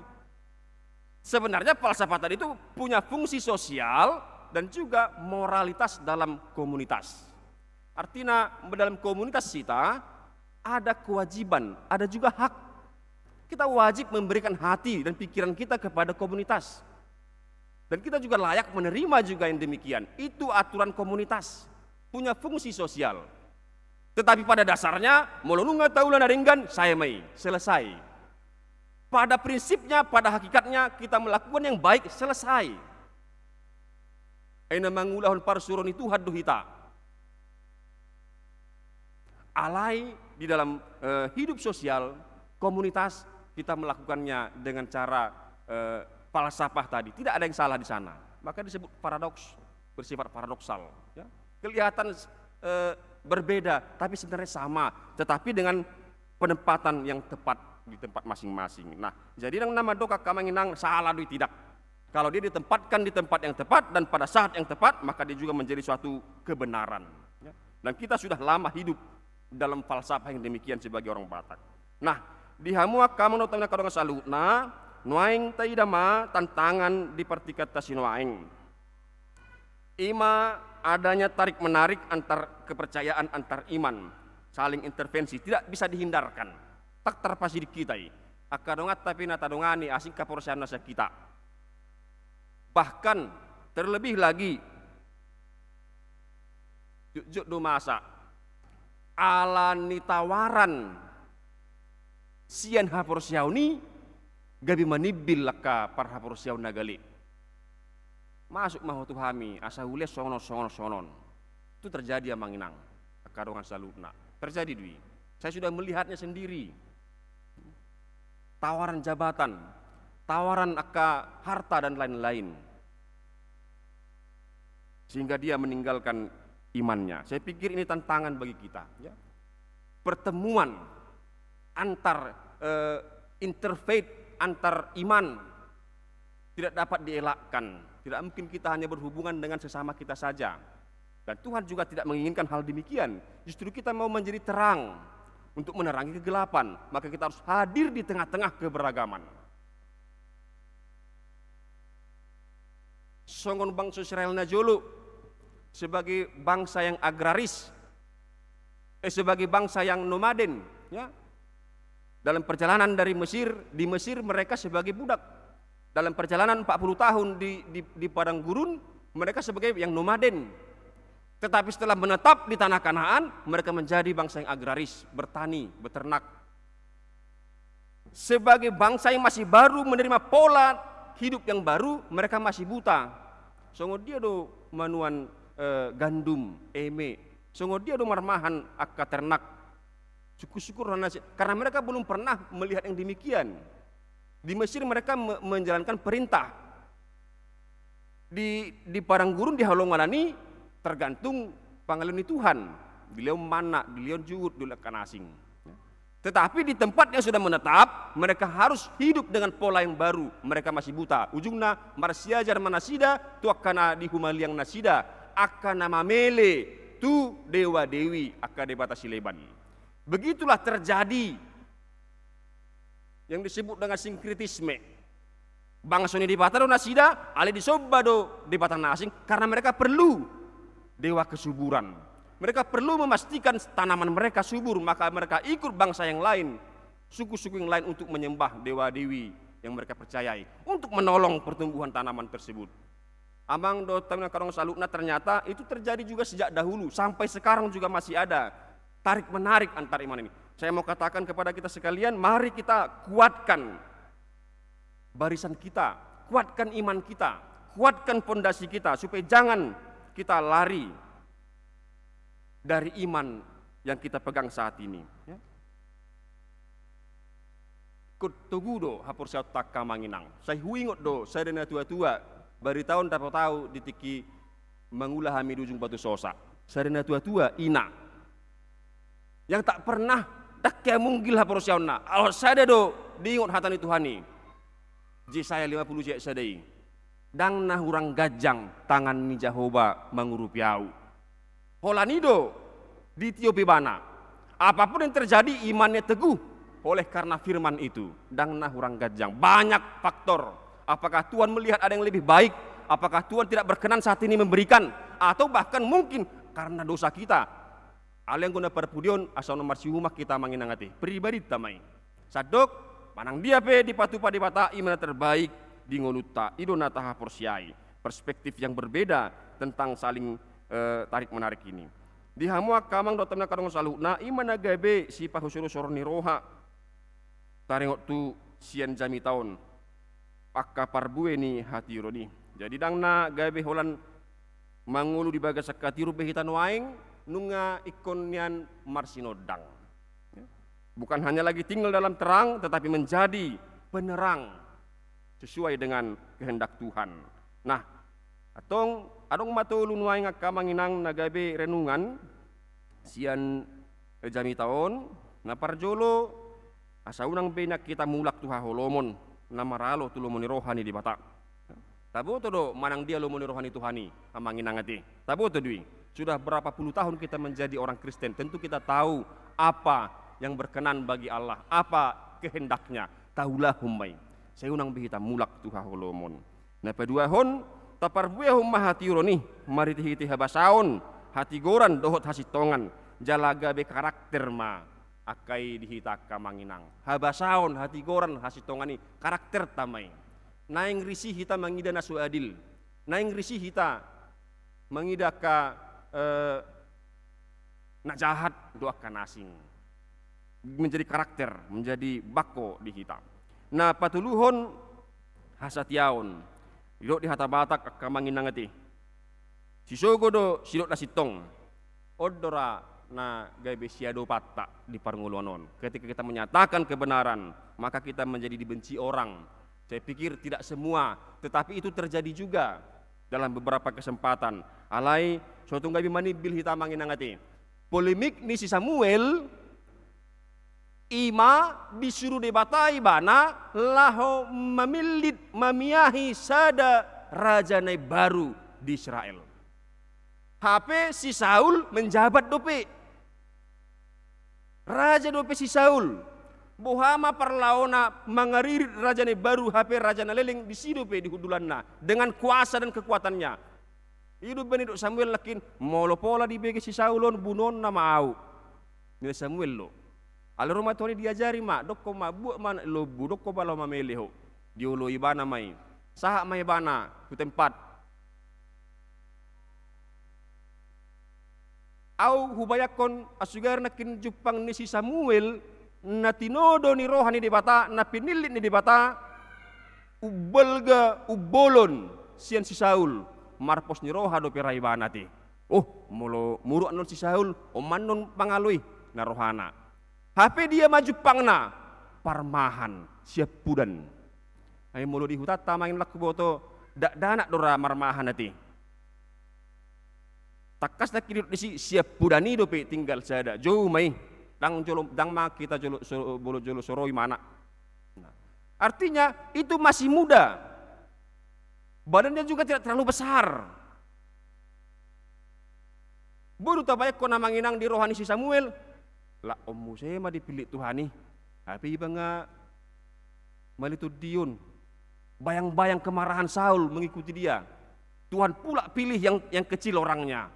Sebenarnya falsafah tadi itu punya fungsi sosial dan juga moralitas dalam komunitas. Artinya, dalam komunitas kita ada kewajiban, ada juga hak. Kita wajib memberikan hati dan pikiran kita kepada komunitas. Dan kita juga layak menerima juga yang demikian. Itu aturan komunitas, punya fungsi sosial. Tetapi pada dasarnya, molo nunga taula na denggan, sae ma i, selesai. Pada prinsipnya, pada hakikatnya, kita melakukan yang baik, selesai. Ai na mangulahon parsuruon ni Tuhan do hita. Alai di dalam, eh, hidup sosial, komunitas, kita melakukannya dengan cara, eh, falsafah tadi. Tidak ada yang salah di sana. Maka disebut paradoks, bersifat paradoksal. Ya. Kelihatan, eh, berbeda, tapi sebenarnya sama. Tetapi dengan penempatan yang tepat di tempat masing-masing. Nah, jadi nang na mandok angka amang inang, salah do i, tidak. Kalau dia ditempatkan di tempat yang tepat dan pada saat yang tepat, maka dia juga menjadi suatu kebenaran. Ya. Dan kita sudah lama hidup dalam falsafah yang demikian sebagai orang Batak. Nah, di hamu angka amang dohot hami angka dongan saluhutna, nuaeng taida ma tantangan di partingkianta sinuaeng. I ma adanya tarik-menarik antar kepercayaan, antar iman, saling intervensi, tidak bisa dihindarkan. Tak terpasti di kita i. Angka donganta pe na tadongani asing haporseaon na sian hita. Bahkan terlebih lagi, jotjot do masa ala ni tawaran sian haporseaon i gabe manimbil angka parhaporseaon na gale. Masuk ma ho tu hami, asa hulihat songon on, songon on, songon on. Itu terjadi, amang inang, angka dongan saluhutna. Terjadi do i. Saya sudah melihatnya sendiri. Tawaran jabatan, tawaran angka harta dan lain-lain. Sehingga dia meninggalkan imannya. Saya pikir ini tantangan bagi kita, ya. Pertemuan antar, eh, interfaith, antar iman tidak dapat dielakkan. Tidak mungkin kita hanya berhubungan dengan sesama kita saja. Dan Tuhan juga tidak menginginkan hal demikian. Justru kita mau menjadi terang untuk menerangi kegelapan. Maka kita harus hadir di tengah-tengah keberagaman. Songon bangso Israel na jolo, sebagai bangsa yang agraris, eh, sebagai bangsa yang nomaden, ya. Dalam perjalanan dari Mesir, di Mesir mereka sebagai budak. Dalam perjalanan empat puluh tahun di, di, di padang gurun, mereka sebagai yang nomaden. Tetapi setelah menetap di tanah Kanaan, mereka menjadi bangsa yang agraris, bertani, beternak. Sebagai bangsa yang masih baru menerima pola hidup yang baru, mereka masih buta. Songon dia do manuan, eh, gandum, eme. Songon dia do marmahan angka ternak. Sungkun-sungkun rohana si-, karena mereka belum pernah melihat yang demikian. Di Mesir mereka me-, menjalankan perintah. Di, di padang gurun, di halonganan i tergantung pangaleon ni Tuhan. Dilehon manna, dilehon juhut, dilehon angka na asing. Tetapi di tempat yang sudah menetap, mereka harus hidup dengan pola yang baru. Mereka masih buta. Ujungna, marsiajar ma nasida tu angka na di humaliang nasida, angka na mamele tu dewa-dewi, angka debata sileban. Begitulah terjadi yang disebut dengan sinkretisme. Bangso ni Debata do nasida, alai disomba do debata na asing, karena mereka perlu dewa kesuburan. Mereka perlu memastikan tanaman mereka subur, maka mereka ikut bangsa yang lain, suku-suku yang lain untuk menyembah dewa-dewi yang mereka percayai, untuk menolong pertumbuhan tanaman tersebut. Amang dohot hami angka dongan saluhutna, ternyata itu terjadi juga sejak dahulu, sampai sekarang juga masih ada tarik-menarik antar iman ini. Saya mau katakan kepada kita sekalian, mari kita kuatkan barisan kita, kuatkan iman kita, Kuatkan pondasi kita supaya jangan kita lari dari iman yang kita pegang saat ini. Ya. Ingkon togu do haporseaonta, angka amang inang. Sai huingot do sada na tua-tua, barita on dapot ahu di tingki mangula hami di ujung Batu Sosa. Sada na tua-tua, ina, yang tak pernah, ndang hea munggil haporseaonna. Alai sada do diingot hata ni Tuhan i. Jesaya lima puluh sia sada i. Ndang na hurang ganjang tangan ni Jahowa mangurupi ahu. Holan i do ditiop ibana. Apapun yang terjadi, imannya teguh oleh karena firman itu. Ndang na hurang ganjang. Banyak faktor. Apakah Tuhan melihat ada yang lebih baik? Apakah Tuhan tidak berkenan saat ini memberikan? Atau bahkan mungkin karena dosa kita. Alai anggo na parpudi on, asa unang marsihumah hita, amang inang ate. Pribadinta ma i. Sandok, manang dia pe dipatupa Debata, i ma na terbaik di ngolunta. I do na tahaporseai. Perspektif yang berbeda tentang saling, eh, tarik menarik ini. Di hamu angka amang dohot hami angka dongan saluhutna, i ma na gabe sipahusorhusoron ni roha taringot tu sian jamita on, angka parbue ni hatiuron i. Jadi ndang na gabe holan mangolu di bagasan hatiuron be hita nuaeng, nunga ingkon nian marsinondang. Bukan hanya lagi tinggal dalam terang, tetapi menjadi penerang sesuai dengan kehendak Tuhan. Nah, antong adong ma tolu nuaeng, angka amang inang, na gabe renungan sian, eh, jamita on. Na parjolo, asa unang be nian hita mulak tu haholomon na maralo tu lomo ni roha ni Debata. Taboto do manang dia lomo ni roha ni Tuhan i, amang inang ate. Taboto do i. Sudah berapa puluh tahun kita menjadi orang Kristen, tentu kita tahu apa yang berkenan bagi Allah, apa kehendaknya. Taulahon ma i. Sai unang be hita mulak tu haholomon. Na paduahon, taparbuehon ma hatiuron i marhitehite habasaon, hatigoran dohot hasintongan, jala gabe karakter ma angka i di hita, angka amang inang. Habasaon, hatigoran, hasintongan i karakterta ma i. Naeng risih hita mangida na so adil. Naeng risih hita mangida angka, eh, na jahat dohot angka na asing. Menjadi karakter, menjadi bangko di hita. Na patoluhon, hasatiaon. Didok di hata Batak, angka amang inang ate, sisogo do sidok na sintong. On do ra na gabe siadopanta di parngoluan on. Ketika kita menyatakan kebenaran, maka kita menjadi dibenci orang. Saya pikir tidak semua, tetapi itu terjadi juga dalam beberapa kesempatan. Alai, so tung gabe manimbil hita, amang inang ate. Polemik ni si Samuel, i ma disuru Debata ibana laho mamillit, mamiahi sada raja na imbaru di Israel. Hape si Saul menjabat dope. Raja dope si Saul. Boha ma parlaona mangaririt raja na imbaru, hape raja na leleng disi dope di hundulanna dengan kuasa dan kekuatannya. I do umbahen didok Samuel nangkin, molo pola dibege si Saul on, bunuonna ma ahu. Ninna Samuel do. Alai ro ma Tuhan i, diajari ma, dokkon ma, buat ma anak lombu, dokkon ma laho mamele ho. Dioloi ibana ma i. Sahat ma ibana tu tempat. Ahu hubayangkon, asa gari nangkin jumpang ni si Samuel, na tinodo ni roha ni Debata, na pinillit ni Debata, umbalga umbolon sian si Saul, marpos ni roha dope ra ibana ate. Oh, molo muruk annon si Saul, on ma annon mangalo i, ninna rohana. Hape dia ma jumpangna? Parmahan, siampudan. Ai molo di hutanta, amang inang, ndang huboto, dakdanak do ra marmahan ate. Tangkas nangkin didok disi, siampudan i dope tinggal sada, jou ma i. Ndang jolo, ndang ma hita jolo, so, molo jolo so ro ibana. Nah, artinya itu masih muda. Badannya juga tidak terlalu besar. Boi do tabayangkon, amang inang, di roha ni si Samuel, lah on muse ma dipillit Tuhan i. Hape iba nga malitondion. Bayang-bayang kemarahan Saul mengikuti dia. Tuhan pula pilih yang, yang kecil orangnya.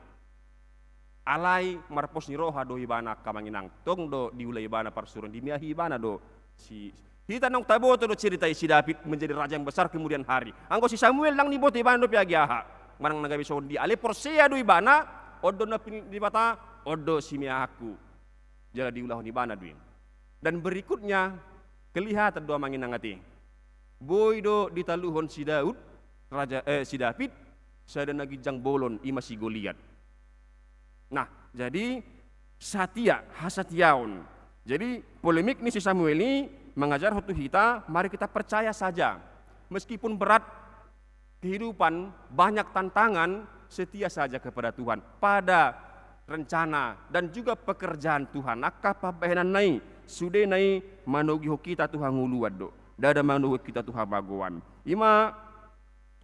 Alai marpos ni roha do ibana, angka amang inang. Tong do diula ibana parsuruon, dimiahi ibana do si, hita naung taboto do cerita i, si Daud menjadi raja yang besar kemudian hari. Anggo si Samuel ndang diboto ibana dope agi aha manang na gabe songon dia. Alai porsea do ibana, on do na pinillit Debata, on do simiahanku. Jala diulahon ibana do i. Dan berikutnya, kelihatan do, amang inang ate. Boi do ditaluhon si Daud, raja, eh, si David, sada na ginjang bolon, i ma si Goliat. Nah, jadi satia, hasatiaon. Jadi polemik ni si Samuel ini mengajarhon tu hita, mari kita percaya saja. Meskipun berat kehidupan, banyak tantangan, setia saja kepada Tuhan. Pada rencana dan juga pekerjaan Tuhan. Angka pambahenanna i, sudena i manogihon hita tu hangoluan do. Ndada manogihon hita tu hamagoan. I ma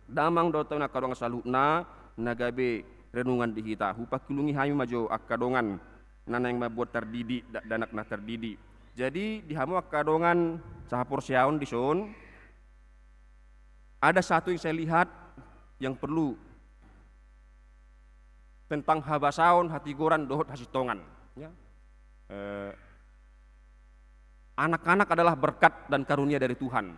damang dohot angka dongan saluhutna na gabe renungan di hita. Hupangkilungi hami ma jo angka dongan na naeng mamboan tardidik, dakdanak na tardidik. Jadi di hamu angka dongan sahaporseaon dison, ada satu yang saya lihat yang perlu tentang habasaon, hatigoran, dohot hasintongan. Ya. Eh, anak-anak adalah berkat dan karunia dari Tuhan.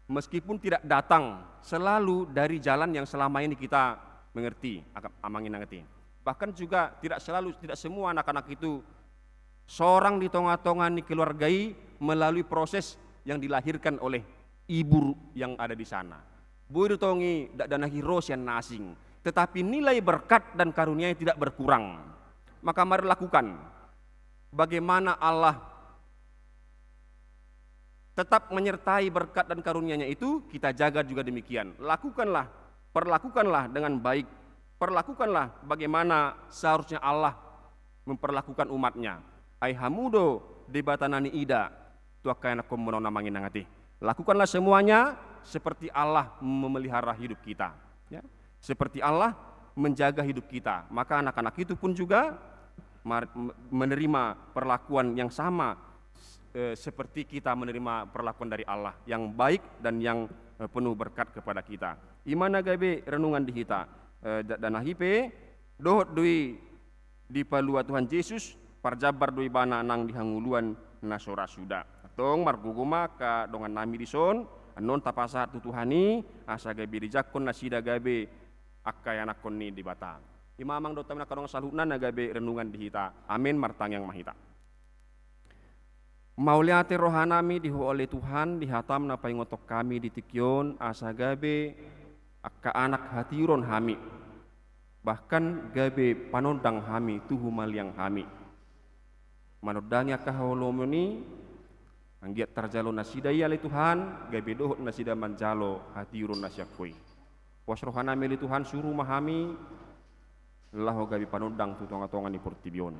Meskipun tidak datang selalu dari jalan yang selama ini kita mengerti, angka amang inang ate. Bahkan juga tidak selalu, tidak semua anak-anak itu sorang di tonga-tonga ni keluarga i melalui proses yang dilahirkan oleh ibu yang ada di sana. Boi do tong i dakdanak i ro sian na asing, tetapi nilai berkat dan karunia i tidak berkurang. Maka mari lakukan. Bagaimana Allah tetap menyertai berkat dan karunia-Nya itu, kita jaga juga demikian. Lakukanlah, perlakukanlah dengan baik. Perlakukanlah bagaimana seharusnya Allah memperlakukan umat-Nya. Ai hamu do Debata na niida tu angka ianakhonmuna on, amang inang ate. Lakukanlah semuanya seperti Allah memelihara hidup kita. Ya. Seperti Allah menjaga hidup kita. Maka anak-anak itu pun juga mar-, me-, menerima perlakuan yang sama, eh, seperti kita menerima perlakuan dari Allah, yang baik dan yang, eh, penuh berkat kepada kita. I ma na gabe renungan di hita, eh, da-, dakdanak i pe, dohot do i dipalua Tuhan Jesus, parjambar do ibana nang di hangoluan na so ra suda. Antong margogo ma angka dongan nami dison, annon tapasahat tu Tuhan i, asa gabe dijangkon nasida gabe angka ianakhon ni Debata. I ma amang dohot inang angka dongan saluhutna na gabe renungan di hita. Amen, martangiang ma hita. Mauliate roha nami di Ho ale Tuhan, di hataM na paingothon hami di tingki on, asa gabe angka anak hatiuron hami, bahkan gabe panondang hami tu humaliang hami. Manondangi angka haholomon i, anggiat tarjalo nasida i ale Tuhan, gabe dohot nasida manjalo hatiuron na sian Ho i. Pos roha nami ale Tuhan, suru ma hami, laho gabe panondang tu tonga-tonga ni portibi on.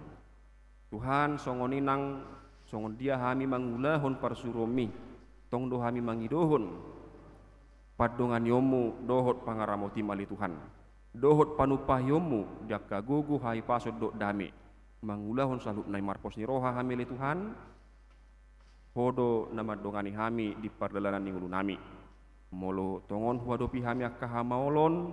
Tuhan, songon i nang songon dia hami mangulahon parsuruonMi, tong do hami mangidohon pandonganionMu dohot pangaramotiM ale Tuhan, dohot panumpahionMu di angka gogo, hahipason dohot dame, mangulahon saluhutna i. Marpos ni roha hami ale Tuhan, Ho do na mandongani hami di pardalanan ni ngolunami. Molo tongon huadopi hami angka hamaolon,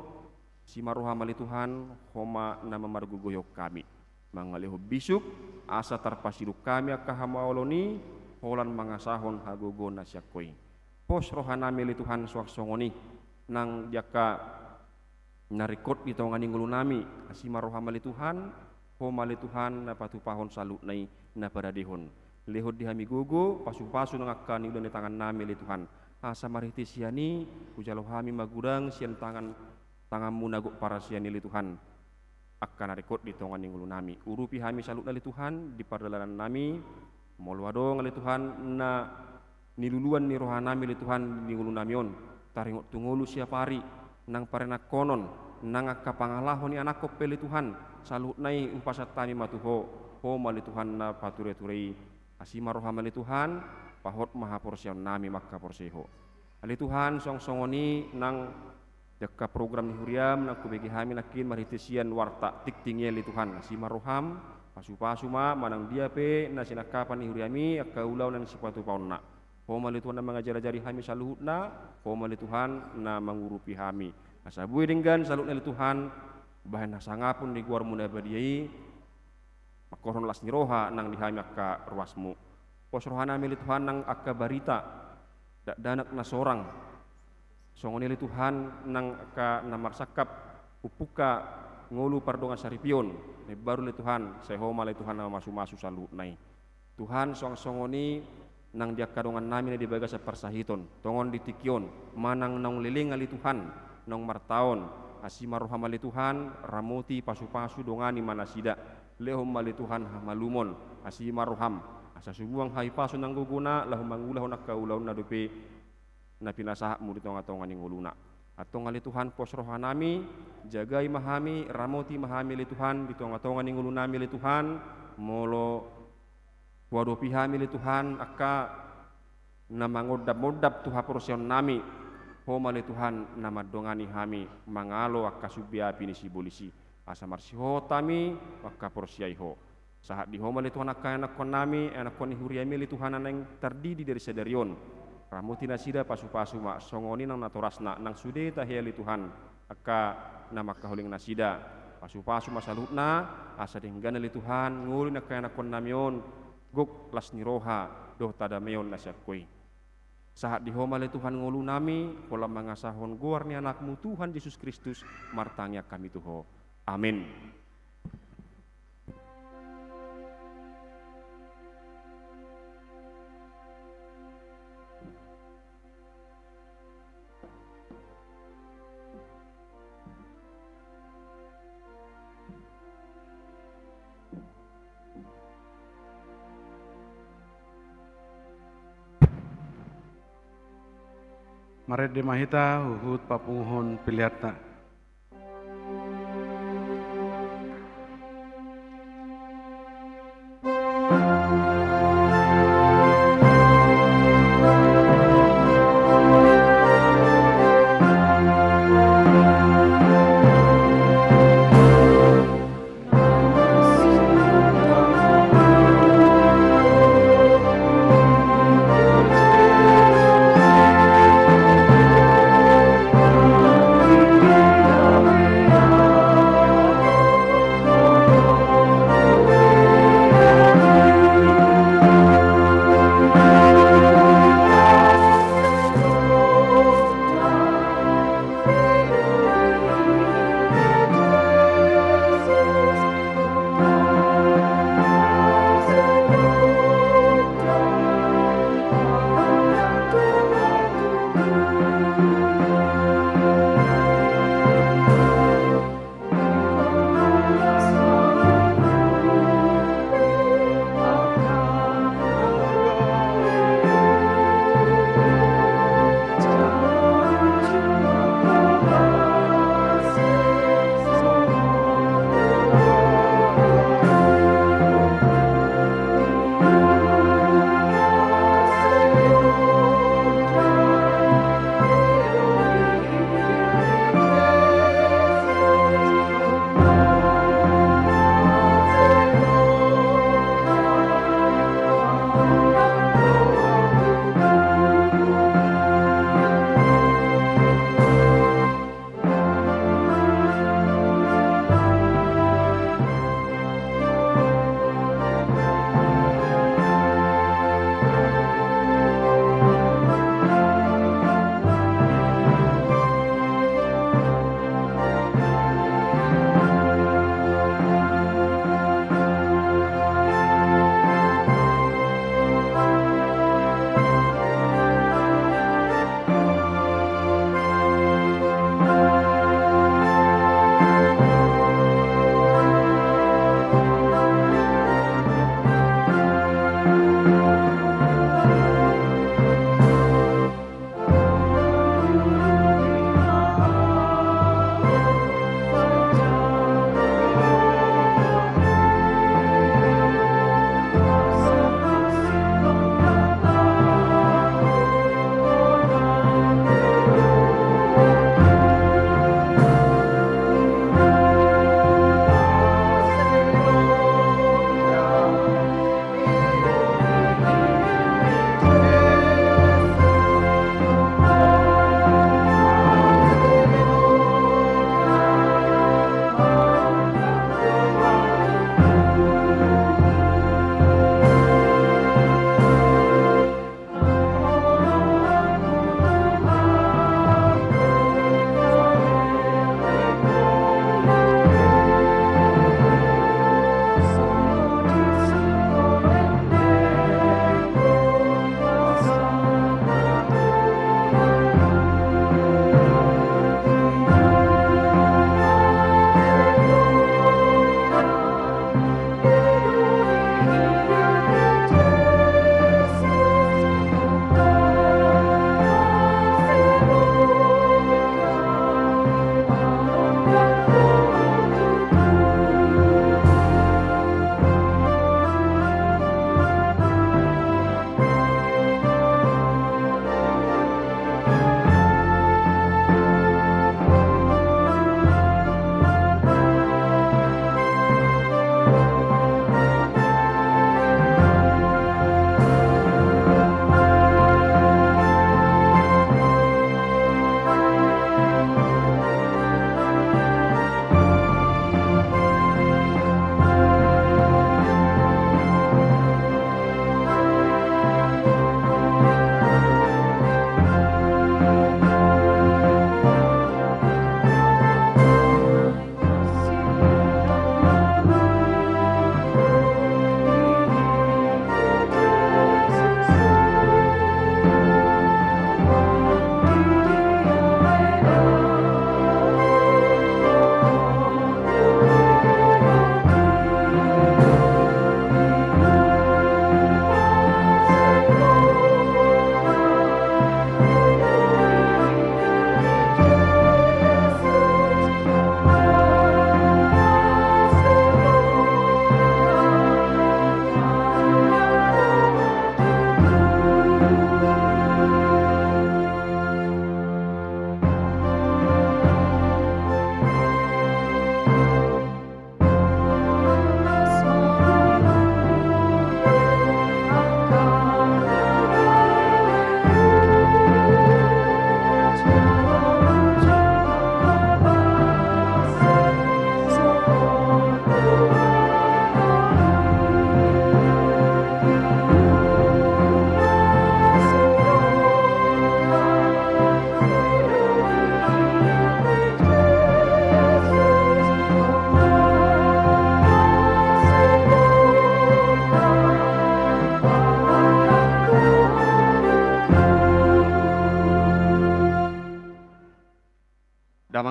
asi ma rohaM ale Tuhan, Ho ma na mamargogoihon hami. Mangalehon bisuk, asa tarpasidung hami angka hamaolon i, holan mangasahon hagogoon na sian Ho i. Pos rohanami ale Tuhan suang songon i, nang di angka na ringkot di tonga ni ngolunami, asi ma rohaM ale Tuhan, Ho ma ale Tuhan na patupahon saluhutna i na paradehon. Lehon di hami gogo, pasupasu nang angka niula ni tangannami ale Tuhan. Asa marhite sian i, hujalo hami magodang sian tangan, tanganMu na gok parasian i ale Tuhan. Angka na ringkot di tonga ni ngolunami. Urupi hami saluhutna ale Tuhan, di pardalanannami, molo adong ale Tuhan, na niluluan ni rohanami ale Tuhan di ngolunami on, taringot tu ngolu siapari, nang parenangkonon, nang angka pangalaho ni anakkon pe ale Tuhan, saluhutna i hupasahat hami ma tu Ho, Ho ma ale Tuhan na pature-ture i, asi ma rohaM ale Tuhan, pahot ma haporseaonnami mangkaporsei Ho. Ale Tuhan, suang songon i nang di angka program ni huriaM, nang hubege hami nangkin marhite sian warta tingting i ale Tuhan, asi ma rohaM, pasupasu ma manang dia pe na sinangkapan ni huriaMi angka ulaon na sipatupaonna. Ho ma ale Tuhan na mangajarajari hami saluhutna, Ho ma ale Tuhan na mangurupi hami. Asa boi denggan saluhutna ale Tuhan, bahen hasangapon ni goarMu na badia i, mangkorhon las ni roha nang di hami angka ruasMu. Pos rohanami ale Tuhan nang angka barita, dakdanak na sorang. Songon i ale Tuhan nang angka na marsangkap, umpungka ngolu pardongan saripeon, na imbaru ale Tuhan, sai Ho ma ale Tuhan na mamasu-masu saluhutna i. Tuhan, suang songon i nang di angka dongannami na di bagasan parsahiton, tongon di tingki on, manang naung leleng ale Tuhan, naung martaon. Asi ma roham ale Tuhan, ramoti, pasupasu, dongani ma nasida. Lehon ma ale Tuhan hamalumon, asi ma roham, asa subuang hahipason nang gogona laho mangulahon angka ulaonna dope na pinasahatmu di tongatonga ni ngoluna. Antong ale Tuhan, pos rohanami, jagai ma hami, ramoti ma hami ale Tuhan di tongatonga ni ngolunami ale Tuhan. Molo huadopi hami ale Tuhan angka na mangondapondap tu haporseaonnami, Ho ma ale Tuhan na mandongani hami mangalo angka sumbe api ni sibolis i, asa marsihohot hami mangkaporseai Ho. Sahat di Ho ma ale Tuhan angka ianakkonnami, ianakkon ni huriami ale Tuhan na naeng tardidi dari sadari on. Ramoti nasida, pasupasu ma songon i nang natorasna nang sude tahe ale Tuhan angka na mangkaholongi nasida. Pasupasu ma saluhutna, asa denggan ale Tuhan ngolu ni angka ianakkonnami on gok las ni roha dohot hadameon na sian Ho i. Sahat di Ho ma ale Tuhan ngolunami, holan mangasahon goar ni Anakmu Tuhan Jesus Kristus, martangiang hami tu Ho. Amin. Marende ma hita huhut papunguhon peleanta.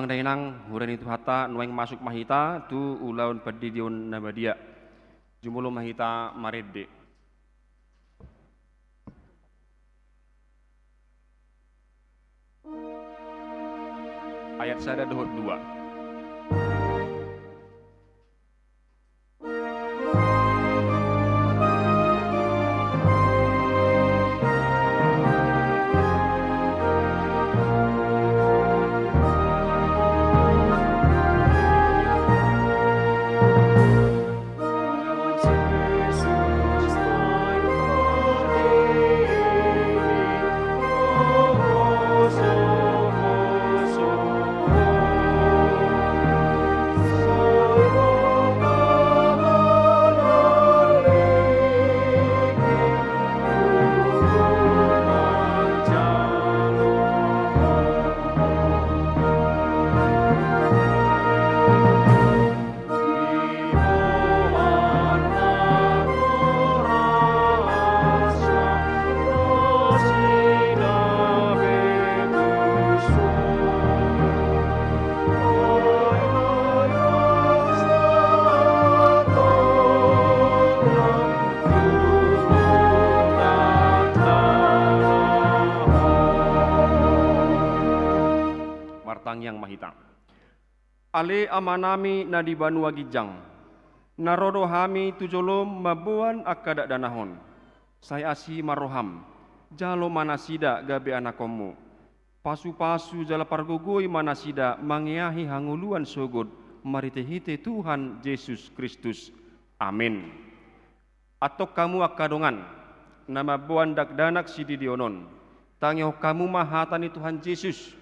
Dainang, huria ni Tuhanta, nuaeng masuk ma hita tu ulaon pandidion na badia. Jumolo ma hita marende. Ayat sada dohot dua. Martangiang ma hita. Ale Amanami na di banua ginjang, na ro do hami tu jolom mamboan angka dakdanak on. Sai asi ma roham, jalo ma nasida gabe anakonmu. Pasupasu jala pargogoi ma nasida mangeahi hangoluan sogot marhitehite Tuhan Jesus Kristus. Amin. Antong hamu angka dongan, na mamboan dakdanak sididion on, tangihon hamu ma hata ni Tuhan Jesus.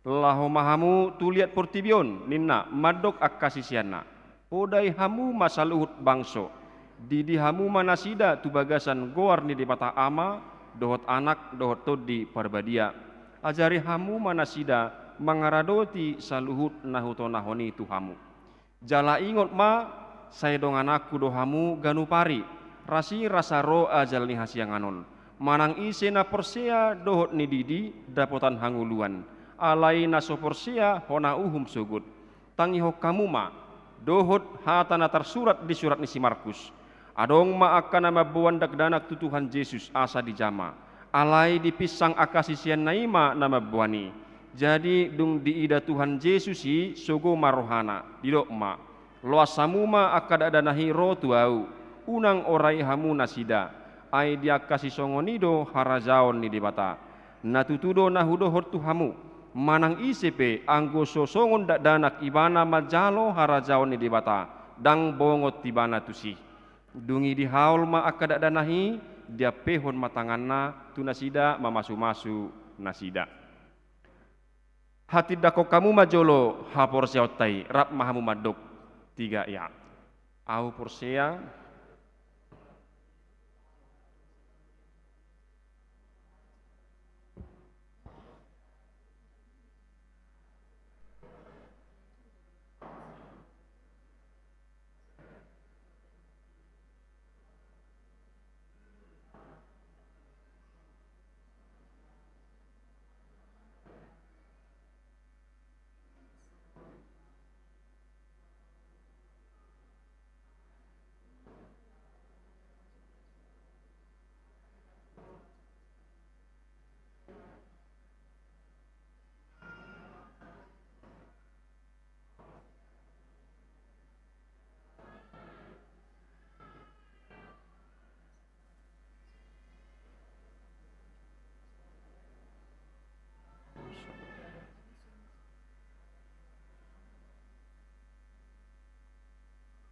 Laho ma hamu tu liat portibi on, ninna, mandok angka siseanna. Podai hamu ma saluhut bangso. Didi hamu ma nasida tu bagasan goar ni Debata Ama, dohot Anak, dohot Tondi Parbadia. Ajari hamu ma nasida mangaradoti saluhut na hutonahon i tu hamu. Jala ingot ma, sai dongananku do hamu ganup ari, rasirasa ro ajal ni hasiangan on. Manang ise na porsea dohot nididi dapotan hangoluan. Alai na so porsea hona uhum sogot. Tangihon hamu ma, dohot hata na tarsurat di surat ni si Markus. Adong ma angka na mamboan dakdanak tu Tuhan Jesus asa dijama. Alai dipinsang angka siseanna i ma na mamboan i. Jadi dung diida Tuhan Jesus i, sogo ma rohana, didok ma, loas hamu ma angka dakdanak i ro tu ahu, unang orai hamu nasida, ai di angka sisongon i do harajaon ni Debata. Na tutu do na hudohot tu hamu, manang ise pe anggo so songon dakdanak ibana manjalo harajaon ni Debata, ndang bongot ibana tusi. Dung i dihaol ma angka dakdanak i, diampehon ma tanganna tu nasida mamasumasu nasida. Hatindangkon hamu ma jolo haporseaonta i, rap ma hamu mandok. Tiga, ya. Ahu porsea.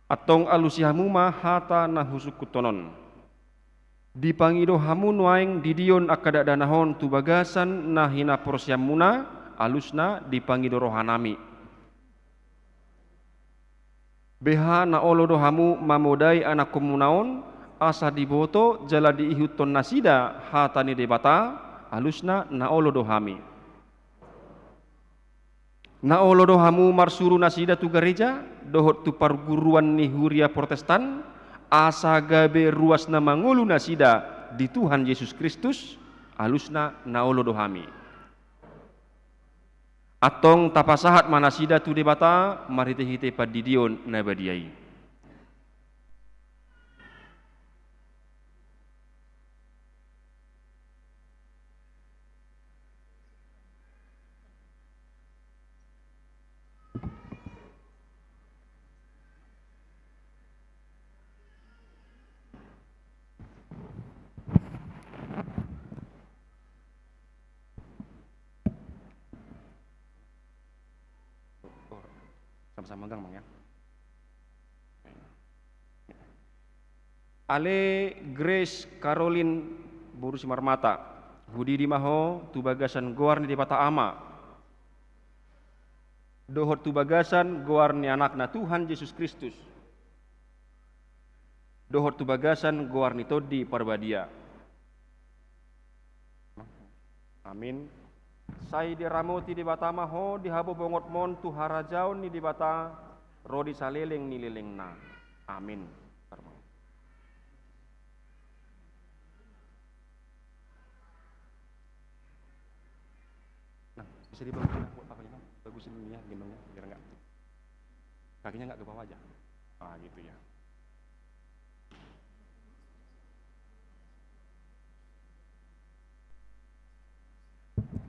Antong alusi hamu ma hata na husungkunhon on. Dipangido hamu nuaeng didion angka dakdanak on tu bagasan na hinaporseaonmuna, alusna dipangido rohanami. Beha na olo do hamu mamodai anakkonmuna on, asa diboto jala diihuthon nasida hata ni Debata, alusna na olo do hami. Na olo do hamu marsuru nasida tu gareja, dohot tu parguruan ni huria Protestan, asa gabe ruas na mangolu nasida di Tuhan Jesus Kristus, alusna na olo do hami. Antong tapasahat ma nasida tu Debata marhite-hite pandidion na badia i. Sama-sama megang, Bang, ya. Ale Grace Caroline boru Simarmata, hudidi ma ho tu bagasan goar ni Debata Ama, dohot tu bagasan goar ni Anakna Tuhan Jesus Kristus, dohot tu bagasan goar ni Tondi Parbadia. Amin. Sai diramoti Debata ma ho di habobongotmon tu harajaon ni Debata ro di saleleng ni lelengna. Amin. Nah, bisa dibagusin apa ini? Bagusin ininya, gendongnya, biar nggak, kakinya nggak ke bawah aja. Ah, gitu ya.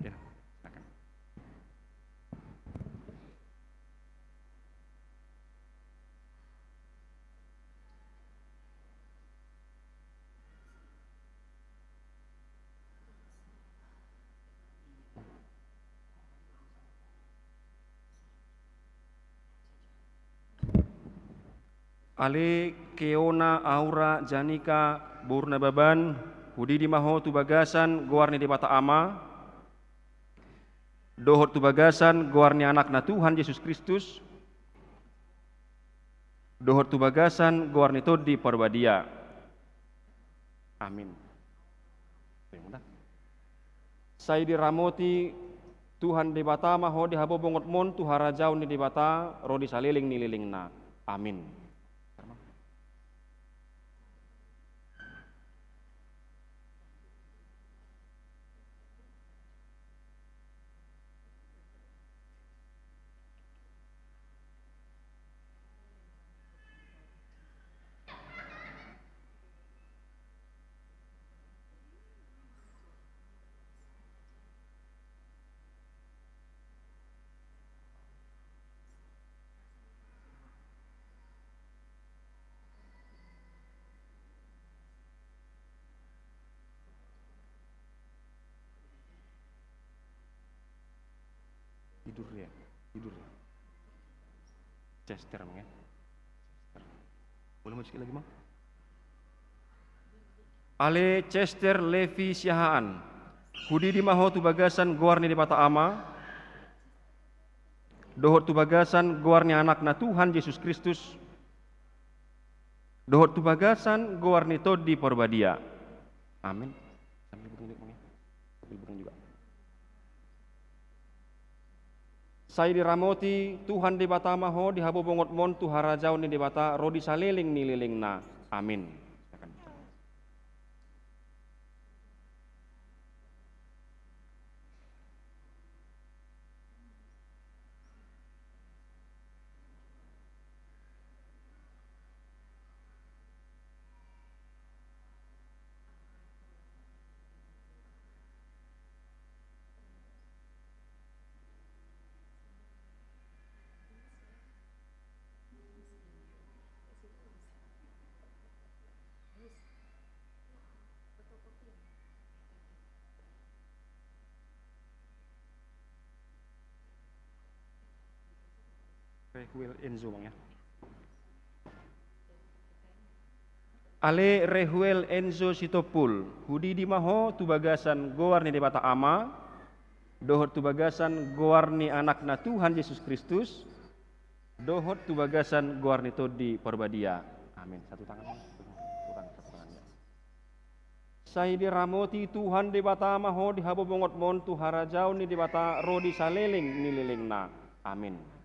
Ya, silakan. Ale Keona Aura Janika boru Nababan, hudidi ma ho tu bagasan goar ni Debata Ama, dohot tu bagasan goar ni Anakna Tuhan Jesus Kristus, dohot tu bagasan goar ni Tondi Parbadia. Amin. Sai diramoti Tuhan Debata ma ho di habobongotmon tu harajaon ni Debata ro di saleleng ni lelengna. Amin. Tidur ya, tidur ya. Chester, Mang, ya. Chester. Boleh mau sikit lagi, Mang? Ale Chester Levi Siahaan, hudidi ma ho tu bagasan goar ni Debata Ama, dohot tu bagasan goar ni Anakna Tuhan Jesus Kristus, dohot tu bagasan goar ni Tondi Parbadia. Amin. Sambil pegang juga, Mang, ya. Sambil pegang juga. Sai diramoti Tuhan Debata ma ho di habobongotmon tu harajaon ni Debata ro di saleleng ni lelengna. Amin. Rehuel Enzo, Mang, ya. Ale Rehuel Enzo Sitompul, hudidi ma ho tu bagasan goar ni Debata Ama, dohot tu bagasan goar ni Anakna Tuhan Jesus Kristus, dohot tu bagasan goar ni Tondi Parbadia. Amin. Satu tangan, Mang. Satu tangan, satu tangan, ya. Sai diramoti Tuhan Debata ma ho di habobongotmon tu harajaon ni Debata ro di saleleng ni lelengna. Amin.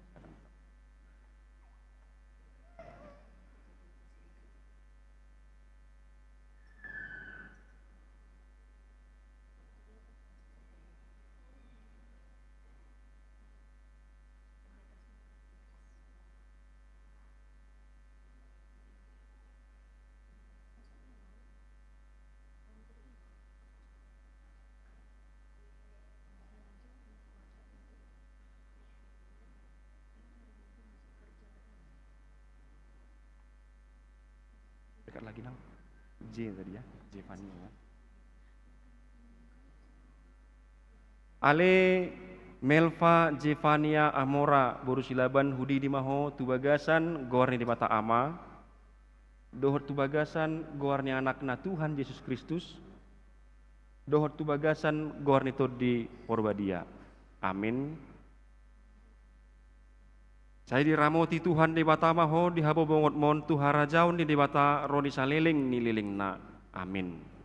Lagi nang J tadi ya, Jevania ya. Ale Melva Jevania Amora boru Silaban, hudidi ma ho tu bagasan goar ni Debata Ama, dohot tu bagasan goar ni Anakna Tuhan Jesus Kristus, dohot tu bagasan goar ni Tondi Porbadia. Amin. Sai diramoti Tuhan Debata ma ho di habobongotmon tu harajaon ni Debata ro di saleleng ni lelengna. Amin.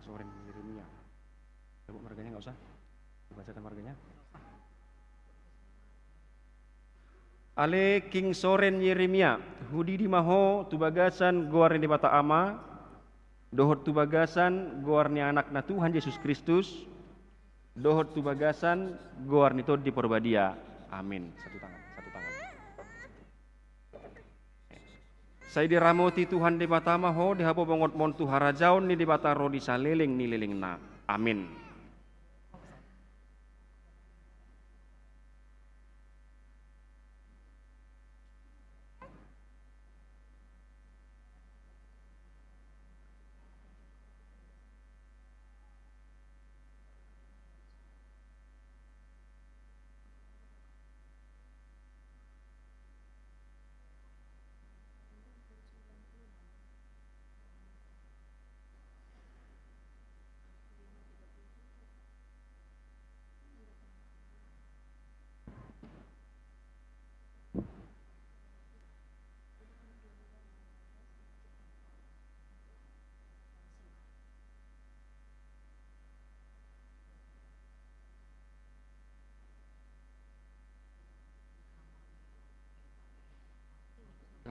Soren Yeremia. Sebut marganya, nggak usah dibacakan marganya. Ale King Soren Yeremia, hudidi ma ho tu bagasan goar ni Debata Ama, dohot tu bagasan goar ni Anakna Tuhan Jesus Kristus, dohot tu bagasan goar ni Tondi Porbadia. Amin. Satu tangan, satu tangan. Sai diramoti Tuhan Debata ma ho di habobongotmon tu harajaon ni Debata ro di saleleng ni lelengna. Amin.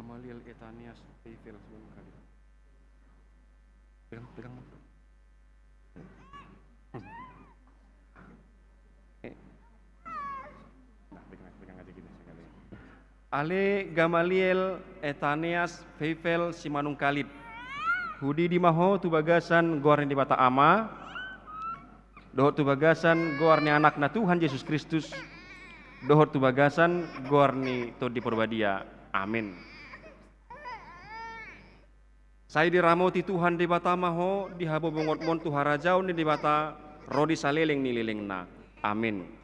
Gamaliel Etanias Teifel, sebelum kali. Pegang, pegang. Eh. Nah, pegang, pegang aja gini sekali. Ale Gamaliel Etaneas Feifel Simanungkalit. Hudidi ma ho tu bagasan goar ni Debata Ama, dohot tu bagasan goar ni Anakna Tuhan Jesus Kristus, dohot tu bagasan goar ni Tondi Porbadia. Amin. Sai diramoti Tuhan Debata ma ho di habobongotmon tu harajaon ni Debata ro di saleleng ni lelengna. Amin.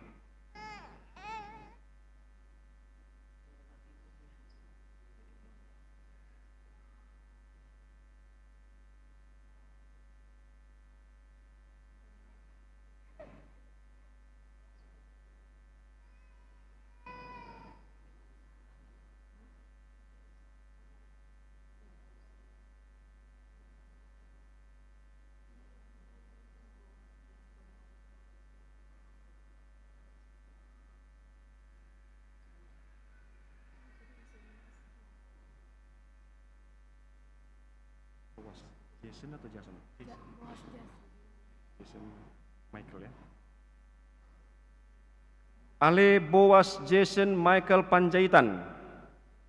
Boas Jason atau Jason? Jason. Jason Michael ya. Ale Boas Jason Michael Panjaitan,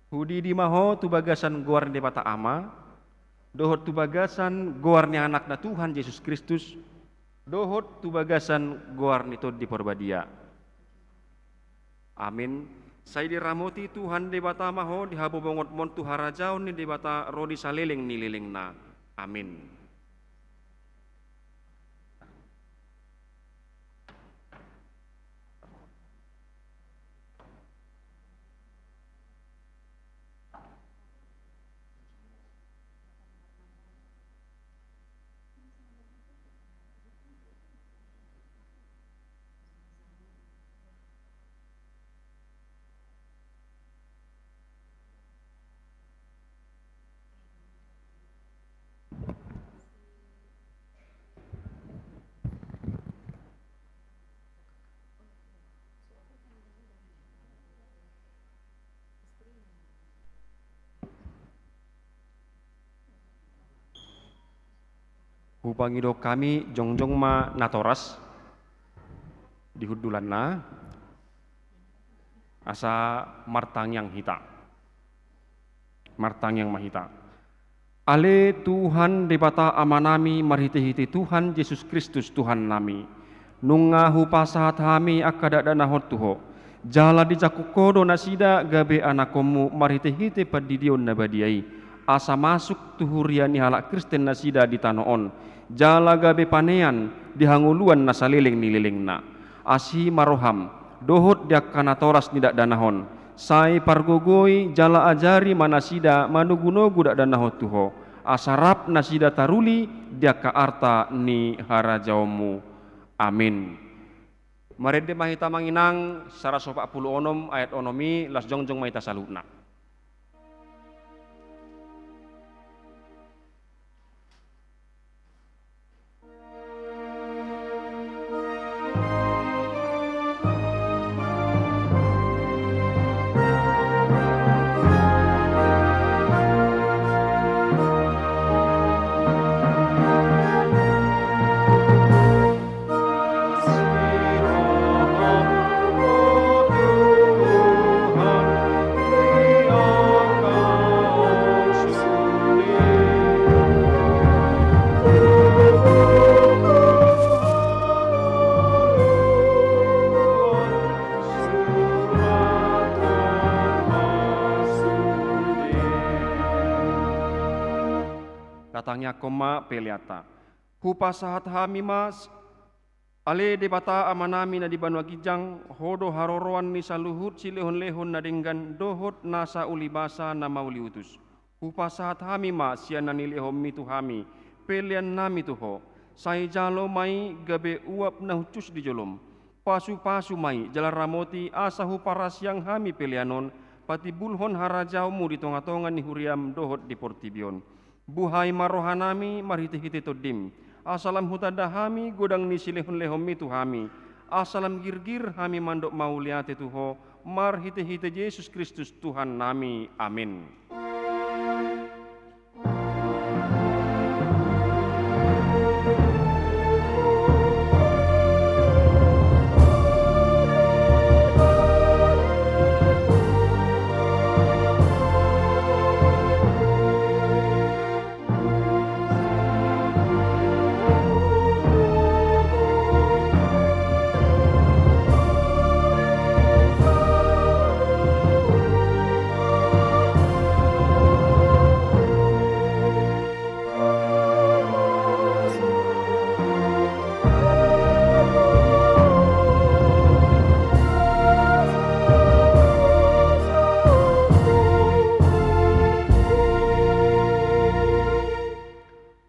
hudidi ma ho tu bagasan goar ni Debata Ama, dohot tu bagasan goar ni Anakna Tuhan Jesus Kristus, dohot tu bagasan goar ni Tondi Porbadia. Amin. Sai diramoti Tuhan Debata ma ho di habobongotmon tu harajaon ni Debata ro di saleleng ni lelengna. Amin. Hupangido hami, jongjong ma natoras di hundulanna, asa martangiang hita. Martangiang ma hita. Ale Tuhan Debata Amanami, marhitehite Tuhan Jesus Kristus Tuhannami, nunga hupasahat hami angka dakdanak on tu Ho, jala dijangkon Ho do nasida gabe anakonMu marhitehite pandidion na badia i, asa masuk tu huria ni halak Kristen nasida di tano on, jala gabe panean di hangoluan na saleleng ni lelengna. Asi ma rohaM dohot di angka natoras ni dakdanak on, sai pargogoi jala ajari ma nasida manogunogu dakdanak on tu Ho, asa rap nasida taruli di angka arta ni harajaonMu. Amin. Marende ma hita, Amang Inang, saratus opat pulu onom ayat onom i, laos jongjong ma hita saluhutna. Tatangiangkon ma peleanta. Hupasahat hami ma, ale Debata Amanami na di banua ginjang, Ho do haroroan ni saluhut silehonlehon na denggan dohot nasa ulibasa na mauliutus. Hupasahat hami ma sian na nilehonMi tu hami peleanNami tu Ho, sai jalo ma i gabe uap na hushus di joloM. Pasupasu ma i jala ramoti asa huparasiang hami pelean on patimbulhon harajaonMu di tongatonga ni huriaM dohot di portibi on. Buhai ma rohanami marhitehite TondiM, asa lam hutanda hami godang ni silehonlehonMi tu hami, asa lam girgir hami mandok mauliate tu Ho, marhitehite Jesus Kristus Tuhannami. Amin.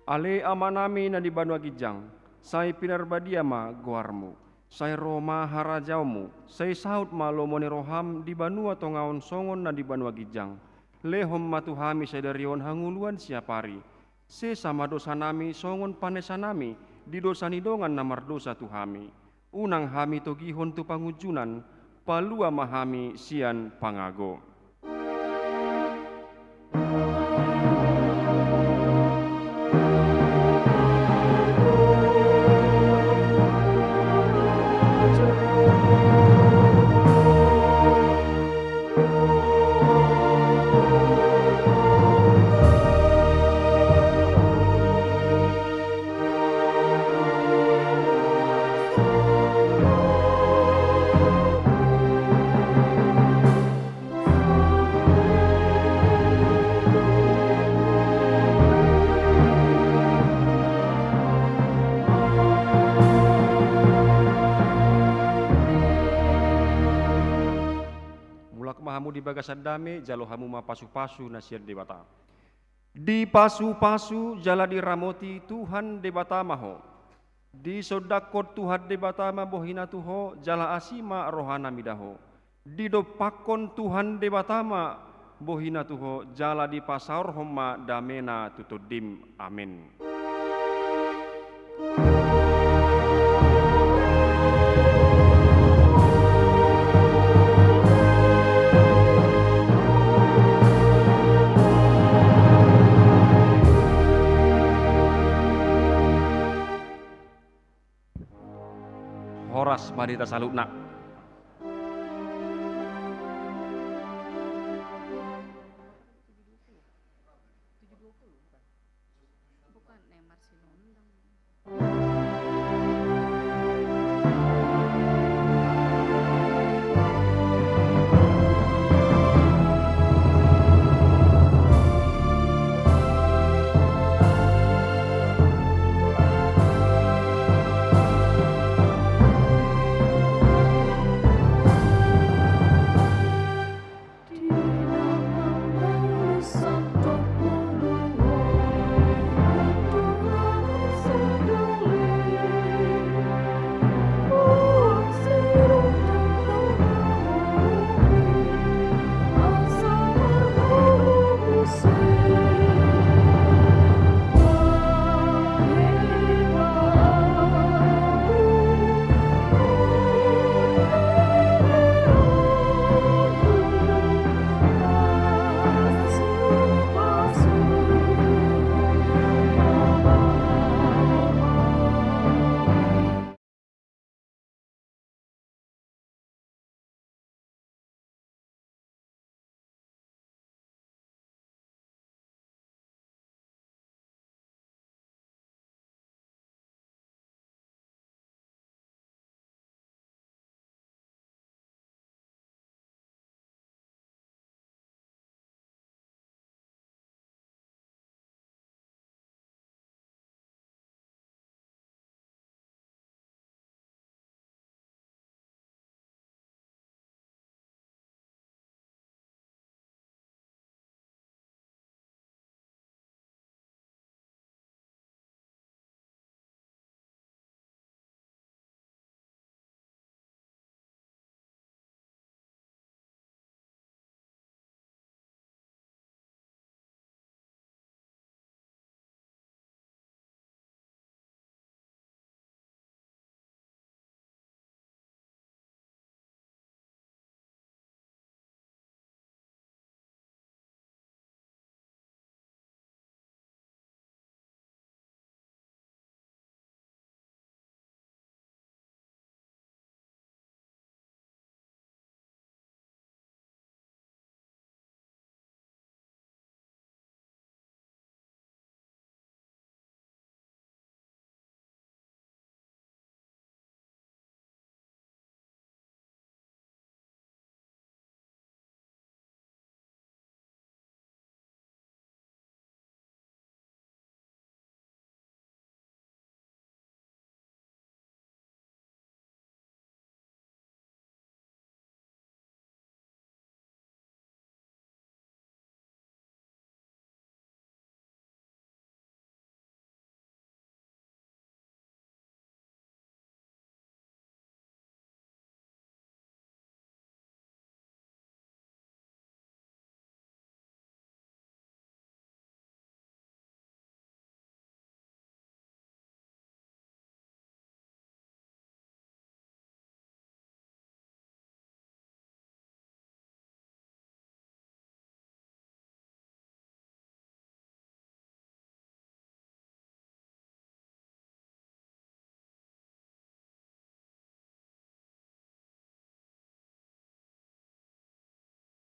Ale Amanami na di banua ginjang, sai pinarbadia ma goarMu. Sai ro ma harajaonMu, sai saut ma lomo ni rohaM di banua tonga on songon na di banua ginjang. Lehon ma tu hami sadari on hangoluan siapari. Sesa ma dosanami songon panesanami di dosa ni dongan na mardosa tu hami. Unang hami togihon tu pangunjunan, palua ma hami sian pangago. Mulak ma hamu di bagasan dame, jalo hamu ma pasupasu na sian Debata. Dipasupasu jala diramoti Tuhan Debata ma ho. Disondangkon Tuhan Debata ma bohiNa tu ho, jala asi ma rohaNa mida ho. Didompakkon Tuhan Debata ma bohiNa tu ho, jala dipasaorhon ma dameNa tu tondim. Amen. Pande hita saluhutna.